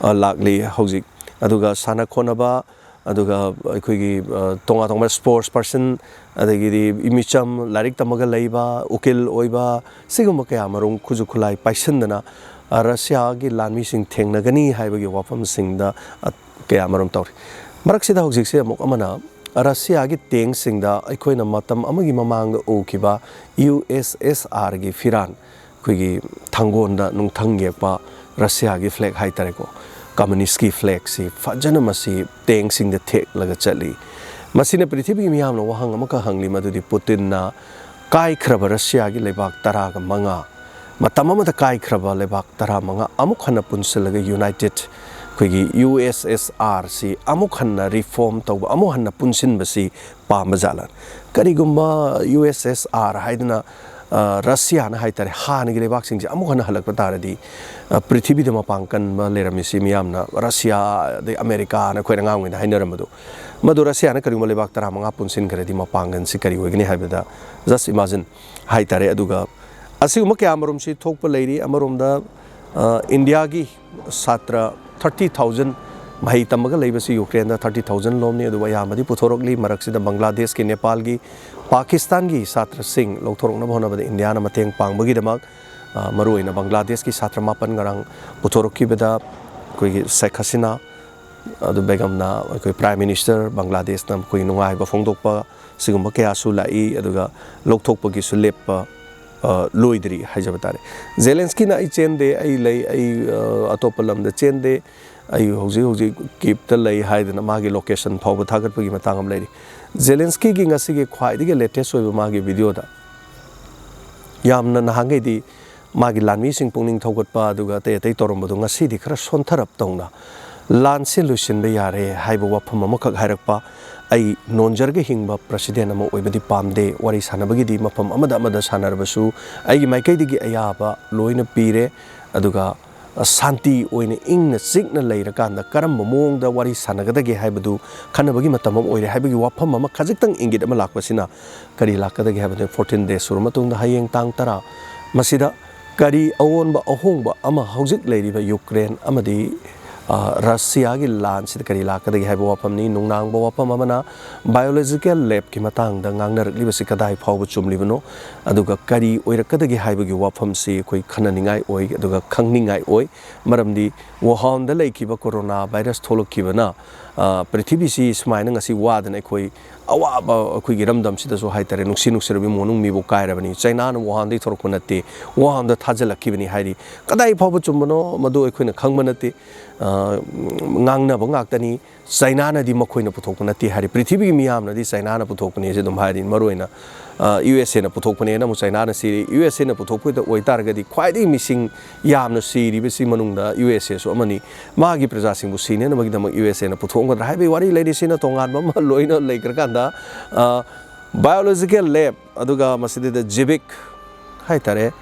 ꯑ, ꯂꯥꯛꯂꯤ ꯍꯧꯖꯤꯛ꯫ ꯑꯗꯨꯒ ꯁꯥꯟꯅ ꯈꯣꯠꯅꯕ, ꯑꯗꯨꯒ ꯑꯩꯈꯣꯏꯒꯤ, ꯑ, ꯇꯣꯉꯥꯟ ꯇꯣꯉꯥꯟꯕ ꯁ꯭ꯄꯣꯔꯠꯁ ꯄꯔꯁꯟ, ꯑꯗꯒꯤꯗꯤ ꯃꯤꯆꯝ, ꯂꯥꯏꯔꯤꯛ ꯇꯝꯃꯒ ꯂꯩꯕ, ꯎꯀꯤꯜ ꯑꯣꯏꯕ, ꯁꯤꯒꯨꯝꯕ ꯀꯌꯥ ꯃꯔꯨꯝ ꯈꯨꯠꯁꯨ ꯈꯨꯠꯂꯥꯏ ꯄꯥꯏꯁꯤꯟꯗꯅ, ꯑ, ꯔꯁꯤꯌꯥꯒꯤ ꯂꯥꯟꯃꯤꯁꯤꯡ ꯊꯦꯡꯅꯒꯅꯤ ꯍꯥꯏꯕꯒꯤ ꯋꯥꯐꯝꯁꯤꯡꯗ, ꯑ, ꯀꯌꯥ ꯃꯔꯨꯝ ꯇꯧꯔꯤ꯫ ꯃꯔꯛꯁꯤꯗ ꯍꯧꯖꯤꯛꯁꯦ ꯑꯃꯨꯛ ꯑꯃꯅ ꯔꯁꯤꯌꯥꯒꯤ ꯇꯦꯡꯁꯤꯡꯗ ꯑꯩꯈꯣꯏꯅ ꯃꯇꯝ ꯑꯃꯒꯤ ꯃꯃꯥꯡꯗ ꯎꯈꯤꯕ ꯌꯨ ꯑꯦꯁ ꯑꯦꯁ ꯑꯥꯔꯒꯤ ꯐꯤꯔꯥꯟ, ꯑꯩꯈꯣꯏꯒꯤ ꯊꯥꯡꯒꯣꯟꯗ ꯅꯨꯡꯊꯪ ꯌꯦꯛꯄ ꯔꯁꯤꯌꯥꯒꯤ ꯐ꯭ꯂꯦꯒ ꯍꯥꯏꯇꯥꯔꯦꯀꯣ, ꯀꯝꯃꯨꯅꯤꯁ꯭ꯠꯀꯤ ꯐ꯭ꯂꯦꯒꯁꯤ ꯐꯖꯅ ꯃꯁꯤ ꯇꯦꯡꯁꯤꯡꯗ ꯊꯦꯠꯂꯒ ꯆꯠꯂꯤ꯫ ꯃꯁꯤꯅ ꯄ꯭ꯔꯤꯊꯤꯕꯤꯒꯤ ꯃꯤꯌꯥꯝꯅ ꯋꯥꯍꯪ ꯑꯃꯈꯛ ꯍꯪꯂꯤ, ꯃꯗꯨꯗꯤ ꯄꯨꯇꯤꯟꯅ ꯀꯥꯏꯈ꯭ꯔꯕ ꯔꯁꯤꯌꯥꯒꯤ ꯂꯩꯕꯥꯛ ꯇꯔꯥꯒ ꯃꯉꯥ, ꯃꯇꯝ ꯑꯃꯗ ꯀꯥꯏꯈ꯭ꯔꯕ ꯂꯩꯕꯥꯛ ꯇꯔꯥꯃꯉꯥ ꯑꯃꯨꯛ ꯍꯟꯅ ꯄꯨꯟꯁꯤꯜꯂꯒ ꯌꯨꯅꯥꯏꯇꯦꯗ, ꯑꯩꯈꯣꯏꯒꯤ ꯌꯨ ꯑꯦꯁ ꯑꯦꯁ ꯑꯥꯔꯁꯤ ꯑꯃꯨꯛ ꯍꯟꯅ ꯔꯤꯐꯣꯔꯝ ꯇꯧꯕ, ꯑꯃꯨꯛ ꯍꯟꯅ ꯄꯨꯟꯁꯤꯟꯕꯁꯤ ꯄꯥꯝꯕ ꯖꯥꯠꯂ? ꯀꯔꯤꯒꯨꯝꯕ ꯌꯨ ꯑꯦꯁ ꯑꯦꯁ ꯑꯥꯔ ꯍꯥꯏꯗꯅ, ꯑ, ꯔꯁꯤꯌꯥꯅ ꯍꯥꯏꯇꯥꯔꯦ, ꯍꯥꯟꯅꯒꯤ ꯂꯩꯕꯥꯛꯁꯤꯡꯁꯦ ꯑꯃꯨꯛ ꯍꯟꯅ ꯍꯜꯂꯛꯄ ꯇꯥꯔꯗꯤ, ꯑ, ꯄ꯭ꯔꯤꯊꯤꯕꯤꯗ ꯃꯄꯥꯡ ꯀꯟꯕ ꯂꯩꯔꯝꯃꯤꯁꯤ ꯃꯤꯌꯥꯝꯅ ꯔꯁꯤꯌꯥ, ꯑꯗꯩ ꯑꯃꯦꯔꯤꯀꯥꯅ ꯑꯩꯈꯣꯏꯅ ꯑꯉꯥꯡ ꯑꯣꯏꯔꯤꯉꯩꯗ ꯍꯥꯏꯅꯔꯝꯕꯗꯣ, ꯃꯗꯨ ꯔꯁꯤꯌꯥꯅ ꯀꯔꯤꯒꯨꯝꯕ ꯂꯩꯕꯥꯛ ꯇꯔꯥꯃꯉꯥ ꯄꯨꯟꯁꯤꯟꯈ꯭ꯔꯗꯤ ꯃꯄꯥꯡꯒꯜꯁꯤ ꯀꯔꯤ ꯑꯣꯏꯒꯅꯤ ꯍꯥꯏꯕꯗ, just imagine ꯍꯥꯏꯇꯥꯔꯦ꯫ ꯑꯗꯨꯒ ꯑꯁꯤꯒꯨꯝꯕ ꯀꯌꯥ ꯑꯃꯔꯣꯝꯁꯤ ꯊꯣꯛꯄ ꯂꯩꯔꯤ꯫ ꯑꯃꯔꯣꯝꯗ, ꯑ, ꯏꯟꯗꯤꯌꯥꯒꯤ ꯁꯥꯇ꯭ꯔ ꯊꯥꯔꯇꯤ ꯊꯥꯎꯖꯟ ꯃꯍꯩ ꯇꯝꯃꯒ ꯂꯩꯕꯁꯤ ꯌꯨꯀ꯭ꯔꯦꯟꯗ ꯊꯥꯔꯇꯤ ꯊꯥꯎꯖꯟ ꯂꯣꯝꯅꯤ, ꯑꯗꯨꯕꯨ ꯑꯌꯥꯝꯕꯗꯤ ꯄꯨꯊꯣꯔꯛꯂꯤ꯫ ꯃꯔꯛꯁꯤꯗ ꯕꯪꯒ꯭ꯂꯥꯗꯦꯁꯀꯤ, ꯅꯦꯄꯥꯜꯒꯤ, ꯄꯥꯀꯤꯁꯇꯥꯟꯒꯤ ꯁꯥꯇ꯭ꯔꯁꯤꯡ ꯂꯧꯊꯣꯔꯛꯅꯕ ꯍꯣꯠꯅꯕꯗ ꯏꯟꯗꯤꯌꯥꯅ ꯃꯇꯦꯡ ꯄꯥꯡꯕꯒꯤꯗꯃꯛ, ꯑ, ꯃꯔꯨꯑꯣꯏꯅ ꯕꯪꯒ꯭ꯂꯥꯗꯦꯁꯀꯤ ꯁꯥꯇ꯭ꯔ ꯃꯥꯄꯟ ꯉꯔꯥꯡ ꯄꯨꯊꯣꯔꯛꯈꯤꯕꯗ ꯑꯩꯈꯣꯏꯒꯤ ꯁꯦꯈ ꯍꯁꯤꯅꯥ, ꯑꯗꯨ ꯕꯦꯒꯝꯅ ꯑꯩꯈꯣꯏ ꯄ꯭ꯔꯥꯏꯝ ꯃꯤꯅꯤꯁꯇꯔ, ꯕꯪꯒ꯭ꯂꯥꯗꯦꯁꯅ ꯃꯈꯣꯏꯒꯤ ꯅꯨꯡꯉꯥꯏꯕ ꯐꯣꯡꯗꯣꯛꯄ, ꯁꯤꯒꯨꯝꯕ ꯀꯌꯥꯁꯨ ꯂꯥꯛꯏ꯫ ꯑꯗꯨꯒ ꯂꯧꯊꯣꯛꯄꯒꯤꯁꯨ ꯂꯦꯞꯄ, ꯑ, ꯂꯣꯏꯗ꯭ꯔꯤ ꯍꯥꯏꯖꯕ ꯇꯥꯔꯦ꯫ ꯖꯦꯂꯦꯟꯁꯀꯤꯅ "ꯑꯩ ꯆꯦꯟꯗꯦ, ꯑꯩ ꯂꯩ, ꯑꯩ, ꯑ, ꯑꯇꯣꯞꯄ ꯂꯝꯗ ꯆꯦꯟꯗꯦ, ꯑꯩ ꯍꯧꯖꯤꯛ ꯍꯧꯖꯤꯛ ꯀꯤꯞꯇ ꯂꯩ" ꯍꯥꯏꯗꯅ ꯃꯥꯒꯤ ꯂꯣꯀꯦꯁꯟ ꯐꯥꯎꯕ ꯊꯥꯒꯠꯄꯒꯤ ꯃꯇꯥꯡ ꯑꯃ ꯂꯩꯔꯤ꯫ ꯖꯦꯂꯦꯟꯁꯀꯤꯒꯤ ꯉꯁꯤꯒꯤ ꯈ꯭ꯋꯥꯏꯗꯒꯤ ꯂꯦꯇꯦꯁ ꯑꯣꯏꯕ ꯃꯥꯒꯤ ꯚꯤꯗꯤꯑꯣꯗ ꯌꯥꯝꯅ ꯅꯍꯥꯟꯈꯩꯗꯤ ꯃꯥꯒꯤ ꯂꯥꯟꯃꯤꯁꯤꯡ ꯄꯨꯛꯅꯤꯡ ꯊꯧꯒꯠꯄ ꯑꯗꯨꯒ ꯑꯇꯩ ꯑꯇꯩ ꯇꯧꯔꯝꯕꯗꯣ ꯉꯁꯤꯗꯤ ꯈꯔ ꯁꯣꯟꯊꯔꯞ ꯇꯧꯅ "ꯂꯥꯟꯁꯦ ꯂꯣꯏꯁꯤꯟꯕ ꯌꯥꯔꯦ" ꯍꯥꯏꯕ ꯋꯥꯐꯝ ꯑꯃꯈꯛ ꯍꯥꯏꯔꯛꯄ꯫ "ꯑꯩ ꯅꯣꯟꯖꯔꯒ ꯍꯤꯡꯕ ꯄ꯭ꯔꯁꯤꯗꯦꯟ ꯑꯃ ꯑꯣꯏꯕꯗꯤ ꯄꯥꯝꯗꯦ꯫ ꯋꯥꯔꯤ ꯁꯥꯟꯅꯕꯒꯤꯗꯤ ꯃꯐꯝ ꯑꯃꯗ ꯑꯃꯗ ꯁꯥꯟꯅꯔꯕꯁꯨ ꯑꯩꯒꯤ ꯃꯥꯏꯀꯩꯗꯒꯤ ꯑꯌꯥꯕ ꯂꯣꯏꯅ ꯄꯤꯔꯦ꯫ ꯑꯗꯨꯒ ꯁꯥꯟꯇꯤ ꯑꯣꯏꯅ ꯏꯪꯅ ꯆꯤꯛꯅ ꯂꯩꯔꯀꯥꯟꯗ ꯀꯔꯝꯕ ꯃꯑꯣꯡꯗ ꯋꯥꯔꯤ ꯁꯥꯟꯅꯒꯗꯒꯦ ꯍꯥꯏꯕꯗꯨ ꯈꯟꯅꯕꯒꯤ ꯃꯇꯝ ꯑꯃ ꯑꯣꯏꯔꯦ" ꯍꯥꯏꯕꯒꯤ ꯋꯥꯐꯝ ꯑꯃ ꯈꯖꯤꯛꯇꯪ ꯏꯪꯒꯤꯠ ꯑꯃ ꯂꯥꯛꯄꯁꯤꯅ ꯀꯔꯤ ꯂꯥꯛꯀꯗꯒꯦ ꯍꯥꯏꯕꯗꯨ ꯐꯣꯔꯇꯤꯟ ꯗꯦꯖ ꯁꯨꯔ ꯃꯇꯨꯡꯗ ꯍꯌꯦꯡ ꯇꯥꯡ ꯇꯔꯥ ꯃꯁꯤꯗ ꯀꯔꯤ ꯑꯑꯣꯟꯕ ꯑꯍꯣꯡꯕ ꯑꯃ ꯍꯧꯖꯤꯛ ꯂꯩꯔꯤꯕ ꯌꯨꯀ꯭ꯔꯦꯟ ꯑꯃꯗꯤ, ꯑ, ꯔꯁꯤꯌꯥꯒꯤ ꯂꯥꯟꯁꯤꯗ ꯀꯔꯤ ꯂꯥꯛꯀꯗꯒꯦ ꯍꯥꯏꯕ ꯋꯥꯐꯝꯅꯤ꯫ ꯅꯨꯡꯅꯥꯡꯕ ꯋꯥꯐꯝ ꯑꯃꯅ ꯕꯥꯏꯑꯣꯂꯣꯖꯤꯀꯦꯜ ꯂꯦꯞꯀꯤ ꯃꯇꯥꯡꯗ ꯉꯥꯡꯅꯔꯛꯂꯤꯕꯁꯤ ꯀꯗꯥꯏ ꯐꯥꯎꯕ ꯆꯨꯝꯂꯤꯕꯅꯣ, ꯑꯗꯨꯒ ꯀꯔꯤ ꯑꯣꯏꯔꯛꯀꯗꯒꯦ ꯍꯥꯏꯕꯒꯤ ꯋꯥꯐꯝꯁꯤ ꯑꯩꯈꯣꯏ ꯈꯟꯅꯅꯤꯡꯉꯥꯏ ꯑꯣꯏ, ꯑꯗꯨꯒ ꯈꯪꯅꯤꯡꯉꯥꯏ ꯑꯣꯏ꯫ ꯃꯔꯝꯗꯤ ꯋꯨꯍꯥꯟꯗ ꯂꯩꯈꯤꯕ ꯀꯣꯔꯣꯅꯥ ꯚꯥꯏꯔꯁ ꯊꯣꯛꯂꯛꯈꯤꯕꯅ, ꯑ, ꯄ꯭ꯔꯤꯊꯤꯕꯤꯁꯤ ꯁꯨꯃꯥꯏꯅ ꯉꯁꯤ ꯋꯥꯗꯅ ꯑꯩꯈꯣꯏ ꯑꯋꯥꯕ ꯑꯩꯈꯣꯏꯒꯤ ꯏꯔꯝꯗꯝꯁꯤꯗꯁꯨ ꯍꯥꯏꯇꯥꯔꯦ, ꯅꯨꯡꯁꯤ ꯅꯨꯡꯁꯤꯔꯕ ꯏꯃꯣꯟꯅꯨꯡ ꯃꯤꯕꯨ ꯀꯥꯏꯔꯕꯅꯤ꯫ ꯆꯩꯅꯥꯅ ꯋꯨꯍꯥꯟꯗꯒꯤ ꯊꯣꯔꯛꯄ ꯅꯠꯇꯦ, ꯋꯨꯍꯥꯟꯗ ꯊꯥꯖꯤꯜꯂꯛꯈꯤꯕꯅꯤ ꯍꯥꯏꯔꯤ꯫ ꯀꯗꯥꯏ ꯐꯥꯎꯕ ꯆꯨꯝꯕꯅꯣ ꯃꯗꯨ ꯑꯩꯈꯣꯏꯅ ꯈꯪꯕ ꯅꯠꯇꯦ꯫ ꯑ, ꯉꯥꯡꯅꯕ ꯉꯥꯛꯇꯅꯤ꯫ ꯆꯩꯅꯥꯅꯗꯤ ꯃꯈꯣꯏꯅ ꯄꯨꯊꯣꯛꯄ ꯅꯠꯇꯦ ꯍꯥꯏꯔꯤ꯫ ꯄ꯭ꯔꯤꯊꯤꯕꯤꯒꯤ ꯃꯤꯌꯥꯝꯅꯗꯤ ꯆꯩꯅꯥꯅ ꯄꯨꯊꯣꯛꯄꯅꯦꯁꯦ ꯑꯗꯨꯝ ꯍꯥꯏꯔꯤ꯫ ꯃꯔꯨꯑꯣꯏꯅ, ꯑ, ꯌꯨ ꯑꯦꯁ ꯑꯦꯅ ꯄꯨꯊꯣꯛꯄꯅꯦꯅ ꯑꯃꯨꯛ ꯆꯩꯅꯥꯅ ꯁꯤꯔꯤ꯫ ꯌꯨ ꯑꯦꯁ ꯑꯦꯅ ꯄꯨꯊꯣꯛꯄꯗ ꯑꯣꯏꯇꯥꯔꯒꯗꯤ ꯈ꯭ꯋꯥꯏꯗꯒꯤ ꯃꯤꯁꯤꯡ ꯌꯥꯝꯅ ꯁꯤꯔꯤꯕꯁꯤ ꯃꯅꯨꯡꯗ ꯌꯨ ꯑꯦꯁ ꯑꯦꯁꯨ ꯑꯃꯅꯤ꯫ ꯃꯥꯒꯤ ꯄ꯭ꯔꯖꯥꯁꯤꯡꯕꯨ ꯁꯤꯅꯅꯕꯒꯤꯗꯃꯛ ꯌꯨ ꯑꯦꯁ ꯑꯦꯅ ꯄꯨꯊꯣꯛꯑꯝꯒꯗ꯭ꯔꯥ ꯍꯥꯏꯕꯒꯤ ꯋꯥꯔꯤ ꯂꯩꯔꯤꯁꯤꯅ ꯇꯣꯉꯥꯟꯕ ꯑꯃ ꯂꯣꯏꯅ ꯂꯩꯈ꯭ꯔꯀꯥꯟꯗ, ꯑ, ꯕꯥꯏꯑꯣꯂꯣꯖꯤꯀꯦꯜ ꯂꯦꯞ, ꯑꯗꯨꯒ ꯃꯁꯤꯗꯩꯗ ꯖꯤꯕꯤꯛ ꯍꯥꯏꯇꯥꯔꯦ,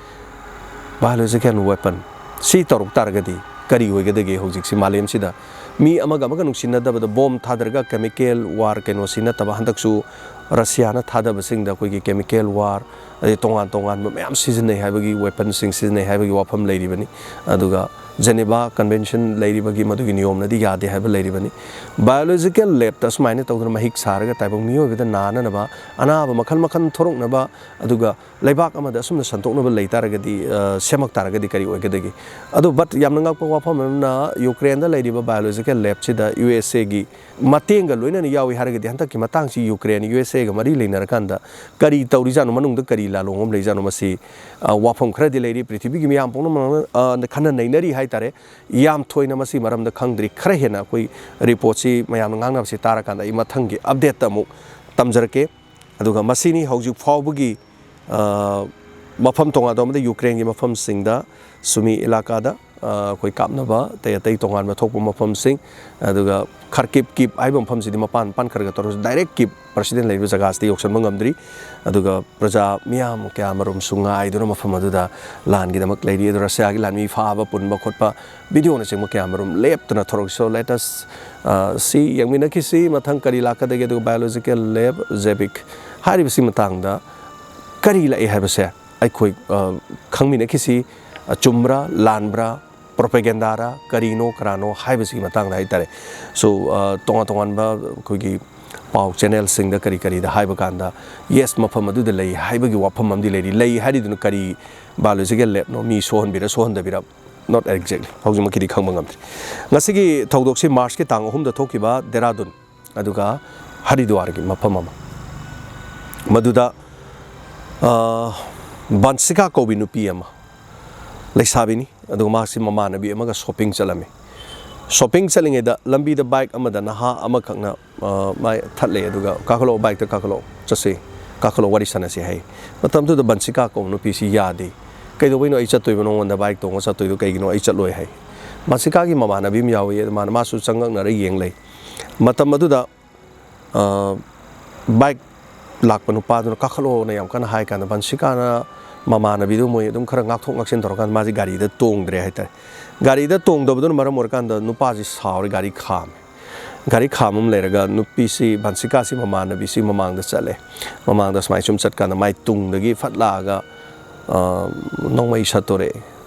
ꯕꯥꯏꯑꯣꯂꯣꯖꯤꯀꯦꯜ ꯋꯦꯄꯟ ꯁꯤ ꯇꯧꯔꯛ ꯇꯥꯔꯒꯗꯤ ꯀꯔꯤ ꯑꯣꯏꯒꯗꯒꯦ? ꯍꯧꯖꯤꯛꯁꯤ ꯃꯥꯂꯦꯝꯁꯤꯗ ꯃꯤ ꯑꯃꯒ ꯑꯃꯒ ꯅꯨꯡꯁꯤꯅꯗꯕꯗ ꯕꯣꯝ ꯊꯥꯗꯔꯒ ꯀꯦꯃꯤꯀꯦꯜ ꯋꯥꯔ ꯀꯩꯅꯣꯁꯤ ꯅꯠꯇꯕ ꯍꯟꯗꯛꯁꯨ ꯔꯁꯤꯌꯥꯅ ꯊꯥꯗꯕꯁꯤꯡꯗ ꯑꯩꯈꯣꯏꯒꯤ ꯀꯦꯃꯤꯀꯦꯜ ꯋꯥꯔ, ꯑꯗꯩ ꯇꯣꯉꯥꯟ ꯇꯣꯉꯥꯟꯕ ꯃꯌꯥꯝ ꯁꯤꯖꯤꯟꯅꯩ ꯍꯥꯏꯕꯒꯤ, ꯋꯦꯄꯟꯁꯤꯡ ꯁꯤꯖꯤꯟꯅꯩ ꯍꯥꯏꯕꯒꯤ ꯋꯥꯐꯝ ꯂꯩꯔꯤꯕꯅꯤ꯫ ꯑꯗꯨꯒ ꯖꯦꯅꯦꯚꯥ ꯀꯟꯚꯦꯟꯁꯟ ꯂꯩꯔꯤꯕꯒꯤ ꯃꯗꯨꯒꯤ ꯅꯤꯌꯣꯝꯅꯗꯤ ꯌꯥꯗꯦ ꯍꯥꯏꯕ ꯂꯩꯔꯤꯕꯅꯤ꯫ ꯕꯥꯏꯑꯣꯂꯣꯖꯤꯀꯦꯜ ꯂꯦꯞꯇ ꯑꯁꯨꯃꯥꯏꯅ ꯇꯧꯗꯅ ꯃꯍꯤꯛ ꯁꯥꯔꯒ ꯇꯥꯏꯕꯪ ꯃꯤꯑꯣꯏꯕꯗ ꯅꯥꯅꯅꯕ, ꯑꯅꯥꯕ ꯃꯈꯜ ꯃꯈꯜ ꯊꯣꯔꯛꯅꯕ, ꯑꯗꯨꯒ ꯂꯩꯕꯥꯛ ꯑꯃꯗ ꯑꯁꯨꯝꯅ ꯁꯟꯗꯣꯛꯅꯕ ꯂꯩ ꯇꯥꯔꯒꯗꯤ, ꯑ, ꯁꯦꯝꯃꯛ ꯇꯥꯔꯒꯗꯤ ꯀꯔꯤ ꯑꯣꯏꯒꯗꯒꯦ? ꯑꯗꯣ, but ꯌꯥꯝꯅ ꯉꯛꯄ ꯋꯥꯐꯝ ꯑꯃꯅ, ꯌꯨꯀ꯭ꯔꯦꯟꯗ ꯂꯩꯔꯤꯕ ꯕꯥꯏꯑꯣꯂꯣꯖꯤꯀꯦꯜ ꯂꯦꯞꯁꯤꯗ ꯌꯨ ꯑꯦꯁ ꯑꯦꯒꯤ ꯃꯇꯦꯡꯒ ꯂꯣꯏꯅꯅ ꯌꯥꯎꯏ ꯍꯥꯏꯔꯒꯗꯤ, ꯍꯟꯗꯛꯀꯤ ꯃꯇꯥꯡꯁꯤ ꯌꯨꯀ꯭ꯔꯦꯟ, ꯌꯨ ꯑꯦꯁ ꯑꯦꯒ ꯃꯔꯤ ꯂꯩꯅꯔꯀꯥꯟꯗ ꯀꯔꯤ ꯇꯧꯔꯤꯖꯥꯠꯅꯣ, ꯃꯅꯨꯡꯗ ꯀꯔꯤ ꯂꯥꯂꯣꯡ ꯑꯃ ꯂꯩꯖꯥꯠꯅꯣ, ꯃꯁꯤ, ꯑ, ꯋꯥꯐꯝ ꯈꯔꯗꯤ ꯂꯩꯔꯤ꯫ ꯄ꯭ꯔꯤꯊꯤꯕꯤꯒꯤ ꯃꯤꯌꯥꯝ ꯄꯨꯝꯅꯃꯛꯅ, ꯑ, ꯈꯟꯅ ꯅꯩꯅꯔꯤ ꯍꯥꯏꯇꯥꯔꯦ꯫ ꯌꯥꯝ ꯊꯣꯏꯅ ꯃꯁꯤ ꯃꯔꯝꯗ ꯈꯪꯗ꯭ꯔꯤ꯫ ꯈꯔ ꯍꯦꯟꯅ ꯑꯩꯈꯣꯏ ꯔꯤꯄꯣꯔꯠꯁꯤ ꯃꯌꯥꯝꯅ ꯉꯥꯡꯅꯕꯁꯤ ꯇꯥꯔꯀꯥꯟꯗ ꯑꯩ ꯃꯊꯪꯒꯤ ꯑꯞꯗꯦꯠꯇ ꯑꯃꯨꯛ ꯇꯝꯖꯔꯛꯀꯦ꯫ ꯑꯗꯨꯒ ꯃꯁꯤꯅꯤ ꯍꯧꯖꯤꯛ ꯐꯥꯎꯕꯒꯤ, ꯑ, ꯃꯐꯝ ꯇꯣꯉꯥꯟ ꯇꯣꯉꯥꯟꯕꯗ ꯌꯨꯀ꯭ꯔꯦꯟꯒꯤ ꯃꯐꯝꯁꯤꯡꯗ, ꯁꯨꯃꯤ ꯏꯂꯥꯀꯥꯗ, ꯑ, ꯑꯩꯈꯣꯏ ꯀꯥꯞꯅꯕ ꯑꯇꯩ ꯑꯇꯩ ꯇꯣꯉꯥꯟꯕ ꯊꯣꯛꯄ ꯃꯐꯝꯁꯤꯡ, ꯑꯗꯨꯒ ꯈꯥꯔꯀꯤꯞ, ꯀꯤꯞ ꯍꯥꯏꯕ ꯃꯐꯝꯁꯤꯗꯤ ꯃꯄꯥꯟ ꯃꯄꯥꯟ ꯈꯔ ꯈꯔ ꯇꯧꯔꯁꯨ, ꯗꯥꯏꯔꯦꯛ ꯀꯤꯞ ꯄ꯭ꯔꯁꯤꯗꯦꯟ ꯂꯩꯔꯤꯕ ꯖꯒꯥꯁꯤꯗ ꯌꯧꯁꯤꯟꯕ ꯉꯝꯗ꯭ꯔꯤ꯫ ꯑꯗꯨꯒ ꯄ꯭ꯔꯖꯥ ꯃꯤꯌꯥꯝ ꯀꯌꯥ ꯃꯔꯨꯝꯁꯨ ꯉꯥꯏꯗꯨꯅ ꯃꯐꯝ ꯑꯗꯨꯗ ꯂꯥꯟꯒꯤꯗꯃꯛ ꯂꯩꯔꯤ꯫ ꯑꯗꯨ ꯔꯁꯤꯌꯥꯒꯤ ꯂꯥꯟꯃꯤ ꯐꯥꯕ ꯄꯨꯟꯕ ꯈꯣꯠꯄ, ꯚꯤꯗꯤꯑꯣꯅꯆꯤꯡꯕ ꯀꯌꯥ ꯃꯔꯨꯝ ꯂꯦꯞꯇꯅ ꯊꯣꯔꯛꯏ꯫ So, let us, ꯑ, ꯁꯤ ꯌꯦꯡꯃꯤꯟꯅꯈꯤꯁꯤ꯫ ꯃꯊꯪ ꯀꯔꯤ ꯂꯥꯛꯀꯗꯒꯦ? ꯑꯗꯨꯒ ꯕꯥꯏꯑꯣꯂꯣꯖꯤꯀꯦꯜ ꯂꯦꯞ, ꯖꯦꯕꯤꯛ ꯍꯥꯏꯔꯤꯕꯁꯤ ꯃꯇꯥꯡꯗ ꯀꯔꯤ ꯂꯥꯛꯏ ꯍꯥꯏꯕꯁꯦ ꯑꯩꯈꯣꯏ, ꯑ, ꯈꯪꯃꯤꯟꯅꯈꯤꯁꯤ꯫ ꯑ, ꯆꯨꯝꯕ꯭ꯔꯥ, ꯂꯥꯟꯕ꯭ꯔꯥ, ꯄ꯭ꯔꯣꯄꯦꯒꯦꯟꯗꯥꯔꯥ, ꯀꯔꯤꯅꯣ ꯀꯔꯥꯅꯣ ꯍꯥꯏꯕꯁꯤꯒꯤ ꯃꯇꯥꯡꯗ ꯍꯥꯏꯇꯥꯔꯦ꯫ So, ꯑ, ꯇꯣꯉꯥꯟ ꯇꯣꯉꯥꯟꯕ ꯑꯩꯈꯣꯏꯒꯤ ꯄꯥꯎ ꯆꯦꯅꯦꯜꯁꯤꯡꯗ ꯀꯔꯤ ꯀꯔꯤꯗ ꯍꯥꯏꯕ ꯀꯥꯟꯗ, ꯌꯦꯁ, ꯃꯐꯝ ꯑꯗꯨꯗ ꯂꯩ ꯍꯥꯏꯕꯒꯤ ꯋꯥꯐꯝ ꯑꯃꯗꯤ ꯂꯩꯔꯤ꯫ ꯂꯩ ꯍꯥꯏꯔꯤꯗꯨꯅ ꯀꯔꯤ ꯕꯥꯏꯑꯣꯂꯣꯖꯤꯀꯦꯜ ꯂꯦꯞꯅꯣ, ꯃꯤ ꯁꯣꯛꯍꯟꯕꯤꯔ ꯁꯣꯛꯍꯟꯗꯕꯤꯔ, not exactly, ꯍꯧꯖꯤꯛꯃꯛꯀꯤꯗꯤ ꯈꯪꯕ ꯉꯝꯗ꯭ꯔꯤ꯫ ꯉꯁꯤꯒꯤ ꯊꯧꯗꯣꯛꯁꯤ ꯃꯥꯔꯆꯀꯤ ꯇꯥꯡ ꯑꯍꯨꯝꯗ ꯊꯣꯛꯈꯤꯕ, ꯗꯦꯔꯥꯗꯨꯟ, ꯑꯗꯨꯒ ꯍꯔꯤꯗ꯭ꯋꯥꯔꯒꯤ ꯃꯐꯝ ꯑꯃ, ꯃꯗꯨꯗ, ꯑ, ꯕꯟꯁꯤꯀꯥ ꯀꯧꯕꯤ ꯅꯨꯄꯤ ꯑꯃ, ꯂꯩꯁꯥꯕꯤꯅꯤ, ꯑꯗꯨꯒ ꯃꯍꯥꯛꯁꯤ ꯃꯃꯥꯟꯅꯕꯤ ꯑꯃꯒ ꯁꯣꯞꯄꯤꯡ ꯆꯠꯂꯝꯃꯤ꯫ ꯁꯣꯞꯄꯤꯡ ꯆꯠꯂꯤꯉꯩꯗ ꯂꯝꯕꯤꯗ ꯕꯥꯏꯛ ꯑꯃꯗ ꯅꯍꯥ ꯑꯃꯈꯛꯅ, ꯑ, ꯃꯥꯏ ꯊꯠꯂꯦ, ꯑꯗꯨꯒ "ꯀꯥꯈꯠꯂꯛꯑꯣ, ꯕꯥꯏꯛꯇ ꯀꯥꯈꯠꯂꯛꯑꯣ, ꯆꯠꯁꯤ, ꯀꯥꯈꯠꯂꯛꯑꯣ, ꯋꯥꯔꯤ ꯁꯥꯟꯅꯁꯤ" ꯍꯥꯏ꯫ ꯃꯇꯝꯗꯨꯗ ꯕꯟꯁꯤꯀꯥ ꯀꯧꯕ ꯅꯨꯄꯤꯁꯤ ꯌꯥꯗꯦ꯫ "ꯀꯩꯗꯧꯕꯩꯅꯣ ꯑꯩ ꯆꯠꯇꯣꯏꯕ? ꯅꯉꯣꯟꯗ ꯕꯥꯏꯛ ꯇꯣꯡꯉ ꯆꯠꯇꯣꯏꯗꯣ ꯀꯩꯒꯤꯅꯣ? ꯑꯩ ꯆꯠꯂꯣꯏ" ꯍꯥꯏ꯫ ꯕꯟꯁꯤꯀꯥꯒꯤ ꯃꯃꯥꯟꯅꯕꯤ ꯑꯃ ꯌꯥꯎꯏ, ꯑꯗꯨ ꯃꯥꯅ, ꯃꯥꯁꯨ ꯆꯪꯉꯛꯅꯔ ꯌꯦꯡ ꯂꯩ꯫ ꯃꯇꯝ ꯑꯗꯨꯗ, ꯑ, ꯕꯥꯏꯛ ꯂꯥꯛꯄ ꯅꯨꯄꯥꯗꯨꯅ "ꯀꯥꯈꯠꯂꯣꯅ" ꯌꯥꯝ ꯀꯟꯅ ꯍꯥꯏ ꯀꯥꯟꯗ, ꯕꯟꯁꯤꯀꯥꯅ ꯃꯃꯥꯟꯅꯕꯤꯗꯨ ꯃꯣꯏ ꯑꯗꯨꯝ ꯈꯔ ꯉꯥꯛꯊꯣꯛ ꯉꯥꯛꯁꯤꯟ ꯇꯧꯔꯀꯥꯟꯗ ꯃꯥꯁꯤ ꯒꯥꯔꯤꯗ ꯇꯣꯡꯗ꯭ꯔꯦ ꯍꯥꯏꯇꯥꯔꯦ꯫ ꯒꯥꯔꯤꯗ ꯇꯣꯡꯗꯕꯗꯨꯅ ꯃꯔꯝ ꯑꯣꯏꯔꯀꯥꯟꯗ ꯅꯨꯄꯥꯁꯤ ꯁꯥꯎꯔꯦ, ꯒꯥꯔꯤ ꯈꯥꯝꯃꯦ꯫ ꯒꯥꯔꯤ ꯈꯥꯝ ꯑꯃ ꯂꯩꯔꯒ ꯅꯨꯄꯤꯁꯤ, ꯕꯥꯟꯁꯤꯀꯥꯁꯤ ꯃꯃꯥꯟꯅꯕꯤꯁꯤ ꯃꯃꯥꯡꯗ ꯆꯠꯂꯦ꯫ ꯃꯃꯥꯡꯗ ꯁꯨꯃꯥꯏꯅ ꯁꯨꯝ ꯆꯠꯀꯥꯟꯗ ꯃꯥꯏ ꯇꯨꯡꯗꯒꯤ ꯐꯠ ꯂꯥꯛꯑꯒ, ꯑ, ꯅꯣꯡꯃꯩ ꯁꯠꯇꯣꯔꯛꯑꯦ꯫